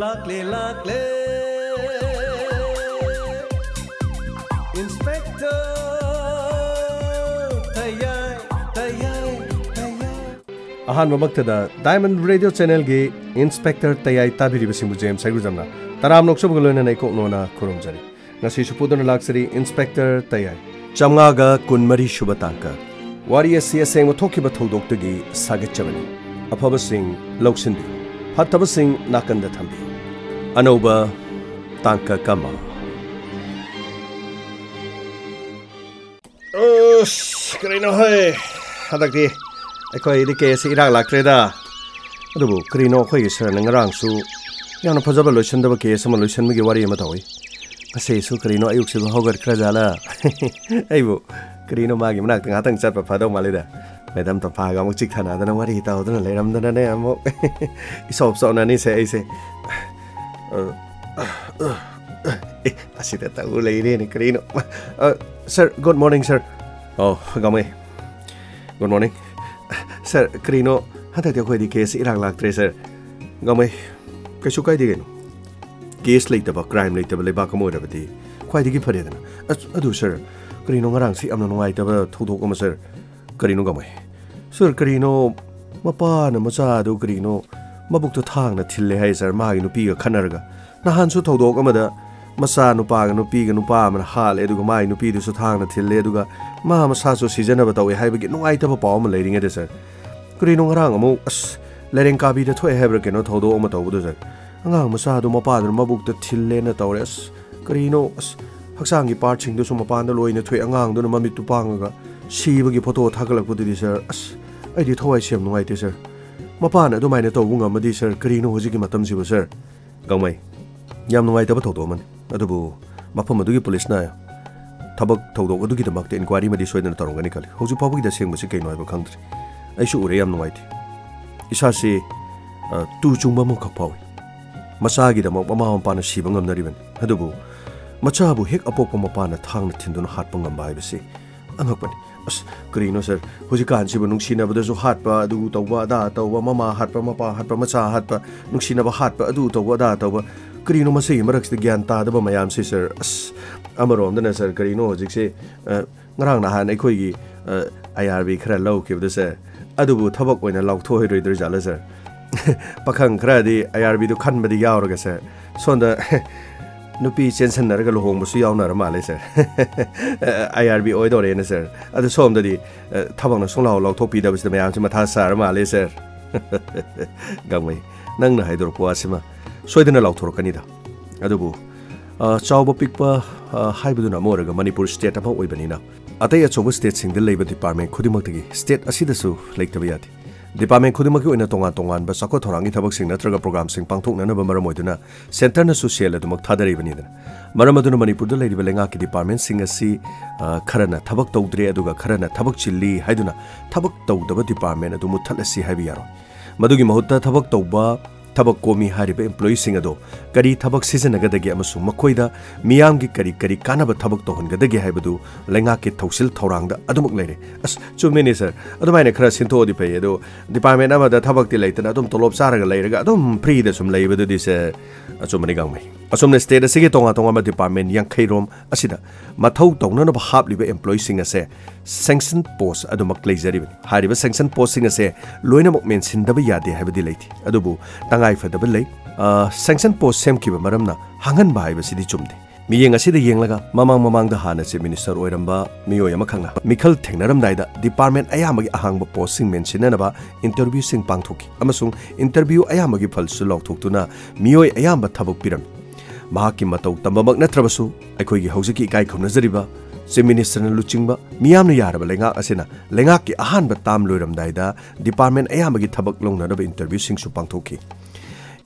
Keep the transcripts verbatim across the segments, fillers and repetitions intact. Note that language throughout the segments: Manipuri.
ꯂꯥꯛꯂꯦ, ꯂꯥꯛꯂꯦ, Inspector ꯇꯌꯥꯏ, ꯇꯌꯥꯏ, ꯇꯌꯥꯏ꯫ ꯑꯍꯥꯟꯕꯃꯛꯇꯗ Diamond Radio Channelꯒꯤ Inspector ꯇꯌꯥꯏ ꯇꯥꯕꯤꯔꯤꯕꯁꯤꯡꯕꯨ ꯖꯦꯝꯁ ꯍꯩꯒꯨꯖꯝꯅ ꯇꯔꯥꯝꯅ ꯑꯣꯛꯆꯕꯒ ꯂꯣꯏꯅꯅ ꯏꯀꯣꯛ ꯅꯣꯟꯅ ꯈꯨꯔꯨꯝꯖꯔꯤ꯫ ꯉꯁꯤꯁꯨ ꯄꯨꯗꯨꯅ ꯂꯥꯛꯆꯔꯤ Inspector ꯇꯌꯥꯏ꯫ ꯆꯥꯝꯃꯉꯥꯒ ꯀꯨꯟꯃꯔꯤ ꯁꯨꯕ ꯇꯥꯡꯀꯛ꯫ ꯋꯥꯔꯤ ꯑꯁꯤ ꯑꯁꯦꯡꯕ ꯊꯣꯛꯈꯤꯕ ꯊꯧꯗꯣꯛꯇꯒꯤ ꯁꯥꯒꯠꯆꯕꯅꯤ꯫ ꯑꯐꯕꯁꯤꯡ ꯂꯧꯁꯤꯟꯕꯤꯌꯨ, ꯐꯠꯇꯕꯁꯤꯡ ꯅꯥꯀꯟꯗ ꯊꯝꯕꯤꯌꯨ꯫ ꯑꯅꯧꯕ ꯇꯥꯡꯀꯛ ꯑꯃ꯫ ꯑꯁ, ꯀꯔꯤꯅꯣ ꯍꯣꯏ? ꯍꯟꯗꯛꯇꯤ ꯑꯩꯈꯣꯏꯗꯤ ꯀꯦꯁꯁꯤ ꯏꯔꯥꯛ ꯂꯥꯛꯇ꯭ꯔꯦꯗ꯫ ꯑꯗꯨꯕꯨ ꯀꯔꯤꯅꯣ ꯑꯩꯈꯣꯏꯒꯤ ꯁꯥꯔꯅ ꯉꯔꯥꯡꯁꯨ ꯌꯥꯝꯅ ꯐꯖꯕ ꯂꯣꯏꯁꯤꯟꯗꯕ ꯀꯦꯁ ꯑꯃ ꯂꯣꯏꯁꯤꯟꯕꯒꯤ ꯋꯥꯔꯤ ꯑꯃ ꯇꯧꯏ꯫ ꯉꯁꯤꯁꯨ ꯀꯔꯤꯅꯣ ꯑꯌꯨꯛꯁꯤꯕꯨ ꯍꯧꯒꯠꯈ꯭ꯔꯖꯥꯠꯂꯥ? ꯑꯩꯕꯨ ꯀꯔꯤꯅꯣ ꯃꯥꯒꯤ ꯃꯅꯥꯛꯇ ꯉꯥꯛꯇꯪ ꯆꯠꯄ ꯐꯗꯧ ꯃꯥꯜꯂꯤꯗ꯫ ꯃꯦꯗꯥꯝ ꯇꯝꯐꯥꯒ ꯑꯃꯨꯛ ꯆꯤꯛꯊꯅꯗꯅ ꯋꯥꯔꯤ ꯇꯧꯗꯨꯅ ꯂꯩꯔꯝꯗꯅꯅꯦ ꯑꯃꯨꯛ ꯏꯁꯧ ꯁꯧꯅꯅꯤꯁꯦ ꯑꯩꯁꯦ꯫ ꯑ, ꯑ, ꯑ, ꯑꯦ, ꯑꯁꯤꯗ ꯇꯧ ꯂꯩꯔꯦꯅꯦ ꯀꯔꯤꯅꯣ꯫ ꯑ, sir, good morning, sir꯫ ꯑꯣ, ꯒꯥꯃꯩ꯫ Good morning꯫ Sir, ꯀꯔꯤꯅꯣ ꯍꯟꯗꯛꯇꯤ ꯑꯩꯈꯣꯏꯗꯤ ꯀꯦꯁ ꯏꯔꯥꯛ ꯂꯥꯛꯇ꯭ꯔꯦ, sir꯫ ꯒꯥꯃꯩ, ꯀꯩꯁꯨ ꯀꯥꯏꯗꯦ ꯀꯩꯅꯣ꯫ ꯀꯦꯁ ꯂꯩꯇꯕ, ꯀ꯭ꯔꯥꯏꯝ ꯂꯩꯇꯕ ꯂꯩꯕꯥꯛ ꯑꯃ ꯑꯣꯏꯔꯕꯗꯤ ꯈ꯭ꯋꯥꯏꯗꯒꯤ ꯐꯔꯦꯗꯅ꯫ ꯑꯁ, ꯑꯗꯨ sir, ꯀꯔꯤꯅꯣ ꯉꯔꯥꯡꯁꯤ ꯌꯥꯝꯅ ꯅꯨꯡꯉꯥꯏꯇꯕ ꯊꯧꯗꯣꯛ ꯑꯃ sir꯫ ꯀꯔꯤꯅꯣ ꯒꯥꯃꯩ? Sir, ꯀꯔꯤꯅꯣ ꯃꯄꯥꯅ ꯃꯆꯥꯗꯨ ꯀꯔꯤꯅꯣ ꯃꯕꯨꯛꯇ ꯊꯥꯡꯅ ꯊꯤꯜꯂꯦ ꯍꯥꯏ sir, ꯃꯥꯒꯤ ꯅꯨꯄꯤꯒ ꯈꯠꯅꯔꯒ? ꯅꯍꯥꯟꯁꯨ ꯊꯧꯗꯣꯛ ꯑꯃꯗ ꯃꯆꯥ ꯅꯨꯄꯥꯒ ꯅꯨꯄꯤꯒ ꯅꯨꯄꯥ ꯑꯃꯅ ꯍꯥꯠꯂꯦ, ꯑꯗꯨꯒ ꯃꯥꯒꯤ ꯅꯨꯄꯤꯗꯨꯁꯨ ꯊꯥꯡꯅ ꯊꯤꯜꯂꯦ, ꯑꯗꯨꯒ ꯃꯥ ꯃꯁꯥꯁꯨ ꯁꯤꯖꯅꯕ ꯇꯧꯋꯦ ꯍꯥꯏꯕꯒꯤ ꯅꯨꯡꯉꯥꯏꯇꯕ ꯄꯥꯎ ꯑꯃ ꯂꯩꯔꯤꯉꯩꯗ sir, ꯀꯔꯤꯅꯣ ꯉꯔꯥꯡ ꯑꯃꯨꯛ, ꯑꯁ, ꯂꯩꯔꯦꯡ ꯀꯥꯕꯤꯗ ꯊꯣꯛꯑꯦ ꯍꯥꯏꯕ꯭ꯔꯥ ꯀꯩꯅꯣ ꯊꯧꯗꯣꯛ ꯑꯃ ꯇꯧꯕꯗꯣ sir, ꯑꯉꯥꯡ ꯃꯆꯥꯗꯨ ꯃꯄꯥꯗꯨꯅ ꯃꯕꯨꯛꯇ ꯊꯤꯜꯂꯦꯅ ꯇꯧꯔꯦ꯫ ꯑꯁ, ꯀꯔꯤꯅꯣ, ꯑꯁ, ꯍꯛꯆꯥꯡꯒꯤ ꯄꯥꯔꯠꯁꯤꯡꯗꯨꯁꯨ ꯃꯄꯥꯟꯗ ꯂꯣꯏꯅ ꯊꯣꯛꯑꯦ, ꯑꯉꯥꯡꯗꯨꯅ ꯃꯃꯤꯠꯇꯨ ꯄꯥꯡꯉꯒ ꯁꯤꯕꯒꯤ ꯐꯣꯇꯣ ꯊꯥꯒꯠꯂꯛꯄꯗꯨꯗꯤ sir, ꯑꯁ, ꯑꯩꯗꯤ ꯊꯋꯥꯏꯁꯦ ꯌꯥꯝ ꯅꯨꯡꯉꯥꯏꯇꯦ sir꯫ ꯃꯄꯥꯅ ꯑꯗꯨꯃꯥꯏꯅ ꯇꯧꯕ ꯉꯝꯃꯗꯤ sir, ꯀꯔꯤꯅꯣ ꯍꯧꯖꯤꯛꯀꯤ ꯃꯇꯝꯁꯤꯕꯨ sir? ꯒꯥꯃꯩ, ꯌꯥꯝ ꯅꯨꯡꯉꯥꯏꯇꯕ ꯊꯧꯗꯣꯛ ꯑꯃꯅꯤ꯫ ꯑꯗꯨꯕꯨ ꯃꯐꯝ ꯑꯗꯨꯒꯤ ꯄꯨꯂꯤꯁꯅ ꯊꯕꯛ ꯊꯧꯗꯣꯛ ꯑꯗꯨꯒꯤꯗꯃꯛꯇ ꯏꯟꯀ꯭ꯋꯥꯏꯔꯤ ꯑꯃꯗꯤ ꯁꯣꯏꯗꯅ ꯇꯧꯔꯝꯒꯅꯤ ꯈꯜꯂꯤ꯫ ꯍꯧꯖꯤꯛ ꯐꯥꯎꯕꯒꯤꯗꯤ ꯑꯁꯦꯡꯕꯁꯤ ꯀꯩꯅꯣ ꯍꯥꯏꯕ ꯈꯪꯗ꯭ꯔꯤ꯫ ꯑꯩꯁꯨ ꯎꯔꯦ, ꯌꯥꯝ ꯅꯨꯡꯉꯥꯏꯇꯦ꯫ ꯏꯁꯥꯁꯤ, ꯑ, ꯇꯨ ꯆꯨꯡꯕ ꯑꯃꯈꯛ ꯐꯥꯎꯏ꯫ ꯃꯆꯥꯒꯤꯗꯃꯛ ꯃꯃꯥ ꯃꯄꯥꯅ ꯁꯤꯕ ꯉꯝꯅꯔꯤꯕꯅꯤ꯫ ꯑꯗꯨꯕꯨ ꯃꯆꯥꯕꯨ ꯍꯦꯛ ꯑꯄꯣꯛꯄ ꯃꯄꯥꯅ ꯊꯥꯡꯅ ꯊꯤꯟꯗꯨꯅ ꯍꯥꯠꯄ ꯉꯝꯕ ꯍꯥꯏꯕꯁꯤ ꯑꯉꯛꯄꯅꯤ꯫ ꯑꯁ, ꯀꯔꯤꯅꯣ ꯁꯥꯔ, ꯍꯧꯖꯤꯛꯀꯥꯟꯁꯤꯕꯨ ꯅꯨꯡꯁꯤꯅꯕꯗꯁꯨ ꯍꯥꯠꯄ, ꯑꯗꯨ ꯇꯧꯕ, ꯑꯗꯥ ꯇꯧꯕ, ꯃꯃꯥ ꯍꯥꯠꯄ, ꯃꯄꯥ ꯍꯥꯠꯄ, ꯃꯆꯥ ꯍꯥꯠꯄ, ꯅꯨꯡꯁꯤꯅꯕ ꯍꯥꯠꯄ, ꯑꯗꯨ ꯇꯧꯕ, ꯑꯗꯥ ꯇꯧꯕ, ꯀꯔꯤꯅꯣ ꯃꯁꯤꯒꯤ ꯃꯔꯛꯁꯤꯗ ꯒ꯭ꯌꯥꯟ ꯇꯥꯗꯕ ꯃꯌꯥꯝꯁꯦ ꯁꯥꯔ? ꯑꯁ, ꯑꯃꯔꯣꯝꯗꯅ ꯁꯥꯔ, ꯀꯔꯤꯅꯣ ꯍꯧꯖꯤꯛꯁꯦ, ꯑ, ꯉꯔꯥꯡ ꯅꯍꯥꯟ ꯑꯩꯈꯣꯏꯒꯤ, ꯑ, IRB ꯈꯔ ꯂꯧꯈꯤꯕꯗꯣ ꯁꯥꯔ, ꯑꯗꯨꯕꯨ ꯊꯕꯛ ꯑꯣꯏꯅ ꯂꯥꯎꯊꯣꯛꯑꯣꯏꯗꯣꯏ ꯖꯥꯠꯂ ꯁꯥꯔ? ꯄꯥꯈꯪ ꯈꯔꯗꯤ IRBꯗꯨ ꯈꯟꯕꯗꯤ ꯌꯥꯎꯔꯒ ꯁꯥꯔ, ꯁꯣꯝꯗ ꯅꯨꯄꯤ ꯆꯦꯟꯁꯟꯅꯔꯒ ꯂꯨꯍꯣꯡꯕꯁꯨ ꯌꯥꯎꯅꯔ ꯃꯥꯜꯂꯦ ꯁꯥꯔ꯫ IRB ꯑꯣꯏꯗꯣꯔꯦꯅ ꯁꯥꯔ꯫ ꯑꯗꯨ ꯁꯣꯝꯗꯗꯤ, ꯑ, ꯊꯕꯛꯅ ꯁꯨꯡꯂꯥꯎ ꯂꯥꯎꯊꯣꯛꯄꯤꯗꯕꯁꯤꯗ ꯃꯌꯥꯝꯁꯦ ꯃꯊꯥ ꯁꯥꯔ ꯃꯥꯜꯂꯦ ꯁꯥꯔ꯫ ꯒꯥꯡꯃꯩ, ꯅꯪꯅ ꯍꯥꯏꯗꯣꯔꯛꯄ ꯋꯥꯁꯤꯃ ꯁꯣꯏꯗꯅ ꯂꯥꯎꯊꯣꯔꯛꯀꯅꯤꯗ꯫ ꯑꯗꯨꯕꯨ, ꯑ, ꯆꯥꯎꯕ ꯄꯤꯛꯄ, ꯑ, ꯍꯥꯏꯕꯗꯨꯅ ꯑꯃ ꯑꯣꯏꯔꯒ, ꯃꯅꯤꯄꯨꯔ state ꯑꯃ ꯑꯣꯏꯕꯅꯤꯅ, ꯑꯇꯩ ꯑꯆꯧꯕ stateꯁꯤꯡꯗ ꯂꯩꯕ department ꯈꯨꯗꯤꯡꯃꯛꯇꯒꯤ state ꯑꯁꯤꯗꯁꯨ ꯂꯩꯇꯕ ꯌꯥꯗꯦ꯫ Department ꯈꯨꯗꯤꯡꯃꯛꯀꯤ ꯑꯣꯏꯅ ꯇꯣꯉꯥꯟ ꯇꯣꯉꯥꯟꯕ ꯆꯥꯎꯈꯠ ꯊꯧꯔꯥꯡꯒꯤ ꯊꯕꯛꯁꯤꯡ ꯅꯠꯇ꯭ꯔꯒ programꯁꯤꯡ ꯄꯥꯡꯊꯣꯛꯅꯅꯕ ꯃꯔꯝ ꯑꯣꯏꯗꯨꯅ centreꯅꯁꯨ ꯁꯦꯜ ꯑꯗꯨꯃꯛ ꯊꯥꯗꯔꯤꯕꯅꯤꯗꯅ꯫ ꯃꯔꯝ ꯑꯗꯨꯅ ꯃꯅꯤꯄꯨꯔꯗ ꯂꯩꯔꯤꯕ ꯂꯩꯉꯥꯛꯀꯤ departmentꯁꯤꯡ ꯑꯁꯤ, ꯑ, ꯈꯔꯅ ꯊꯕꯛ ꯇꯧꯗ꯭ꯔꯦ, ꯑꯗꯨꯒ ꯈꯔꯅ ꯊꯕꯛ ꯆꯤꯜꯂꯤ ꯍꯥꯏꯗꯨꯅ ꯊꯕꯛ ꯇꯧꯗꯕ department ꯑꯗꯨ ꯃꯨꯠꯊꯠꯂꯁꯤ ꯍꯥꯏꯕ ꯌꯥꯔꯣꯏ꯫ ꯃꯗꯨꯒꯤ ꯃꯍꯨꯠꯇ ꯊꯕꯛ ꯇꯧꯕ, ꯊꯕꯛ ꯀꯣꯃꯤ ꯍꯥꯏꯔꯤꯕ employeeꯁꯤꯡ ꯑꯗꯣ ꯀꯔꯤ ꯊꯕꯛ ꯁꯤꯖꯤꯟꯅꯒꯗꯒꯦ ꯑꯃꯁꯨꯡ ꯃꯈꯣꯏꯗ ꯃꯤꯌꯥꯝꯒꯤ ꯀꯔꯤ ꯀꯔꯤ ꯀꯥꯟꯅꯕ ꯊꯕꯛ ꯇꯧꯍꯟꯒꯗꯒꯦ ꯍꯥꯏꯕꯗꯨ ꯂꯩꯉꯥꯛꯀꯤ ꯊꯧꯁꯤꯜ ꯊꯧꯔꯥꯡꯗ ꯑꯗꯨꯃꯛ ꯂꯩꯔꯦ꯫ ꯑꯁ, ꯆꯨꯝꯃꯤꯅꯦ ꯁꯥꯔ, ꯑꯗꯨꯃꯥꯏꯅ ꯈꯔ ꯁꯤꯟꯊꯣꯛꯑꯗꯤ ꯐꯩ꯫ ꯑꯗꯣ department ꯑꯃꯗ ꯊꯕꯛꯇꯤ ꯂꯩꯇꯅ ꯑꯗꯨꯝ ꯇꯣꯂꯣꯞ ꯆꯥꯔꯒ ꯂꯩꯔꯒ ꯑꯗꯨꯝ freeꯗ ꯁꯨꯝ ꯂꯩꯕꯗꯨꯗꯤ ꯁꯥꯔ, ꯑꯆꯨꯝꯕꯅꯤ ꯒꯥꯡꯃꯩ꯫ ꯑꯁꯨꯝꯅ state ꯑꯁꯤꯒꯤ ꯇꯣꯉꯥꯟ ꯇꯣꯉꯥꯟꯕ department ꯌꯥꯡꯈꯩ ꯔꯣꯝ ꯑꯁꯤꯗ ꯃꯊꯧ ꯇꯧꯅꯅꯕ ꯍꯥꯞꯂꯤꯕ employeeꯁꯤꯡ ꯑꯁꯦ sanction post ꯑꯗꯨꯃꯛ ꯂꯩꯖꯔꯤꯕꯅꯤ꯫ ꯍꯥꯏꯔꯤꯕ sanction postꯁꯤꯡ ꯑꯁꯦ ꯂꯣꯏꯅꯃꯛ ꯃꯦꯟꯁꯤꯟꯗꯕ ꯌꯥꯗꯦ ꯍꯥꯏꯕꯗꯤ ꯂꯩꯇꯦ, ꯑꯗꯨꯕꯨ ꯇꯉꯥꯏ ꯐꯗꯕ ꯂꯩ꯫ ꯑ, sanction post ꯁꯦꯝꯈꯤꯕ ꯃꯔꯝꯅ ꯍꯥꯡꯍꯟꯕ ꯍꯥꯏꯕꯁꯤꯗꯤ ꯆꯨꯝꯗꯦ꯫ ꯃꯤꯠꯌꯦꯡ ꯑꯁꯤꯗ ꯌꯦꯡꯂꯒ, ꯃꯃꯥꯡ ꯃꯃꯥꯡꯗ ꯍꯥꯟꯅ Chief Minister ꯑꯣꯏꯔꯝꯕ ꯃꯤꯑꯣꯏ ꯑꯃꯈꯛꯅ ꯃꯤꯈꯜ ꯊꯦꯡꯅꯔꯝꯗꯥꯏꯗ department ꯑꯌꯥꯝꯕꯒꯤ ꯑꯍꯥꯡꯕ postꯁꯤꯡ ꯃꯦꯟꯁꯤꯟꯅꯅꯕ interviewꯁꯤꯡ ꯄꯥꯡꯊꯣꯛꯈꯤ, ꯑꯃꯁꯨꯡ interview ꯑꯌꯥꯝꯕꯒꯤ ꯐꯜꯁꯨ ꯂꯥꯎꯊꯣꯛꯇꯨꯅ ꯃꯤꯑꯣꯏ ꯑꯌꯥꯝꯕ ꯊꯕꯛ ꯄꯤꯔꯝꯃꯤ꯫ ꯃꯍꯥꯛꯀꯤ ꯃꯇꯧ ꯇꯝꯕꯃꯛ ꯅꯠꯇ꯭ꯔꯕꯁꯨ, ꯑꯩꯈꯣꯏꯒꯤ ꯍꯧꯖꯤꯛꯀꯤ ꯏꯀꯥꯏ ꯈꯨꯝꯅꯖꯔꯤꯕ Chief Ministerꯅ ꯂꯨꯆꯤꯡꯕ ꯃꯤꯌꯥꯝꯅ ꯌꯥꯔꯕ ꯂꯩꯉꯥꯛ ꯑꯁꯤꯅ ꯂꯩꯉꯥꯛꯀꯤ ꯑꯍꯥꯟꯕ term ꯂꯣꯏꯔꯝꯗꯥꯏꯗ department ꯑꯌꯥꯝꯕꯒꯤ ꯊꯕꯛ ꯂꯧꯅꯅꯕ interviewꯁꯤꯡꯁꯨ ꯄꯥꯡꯊꯣꯛꯈꯤ꯫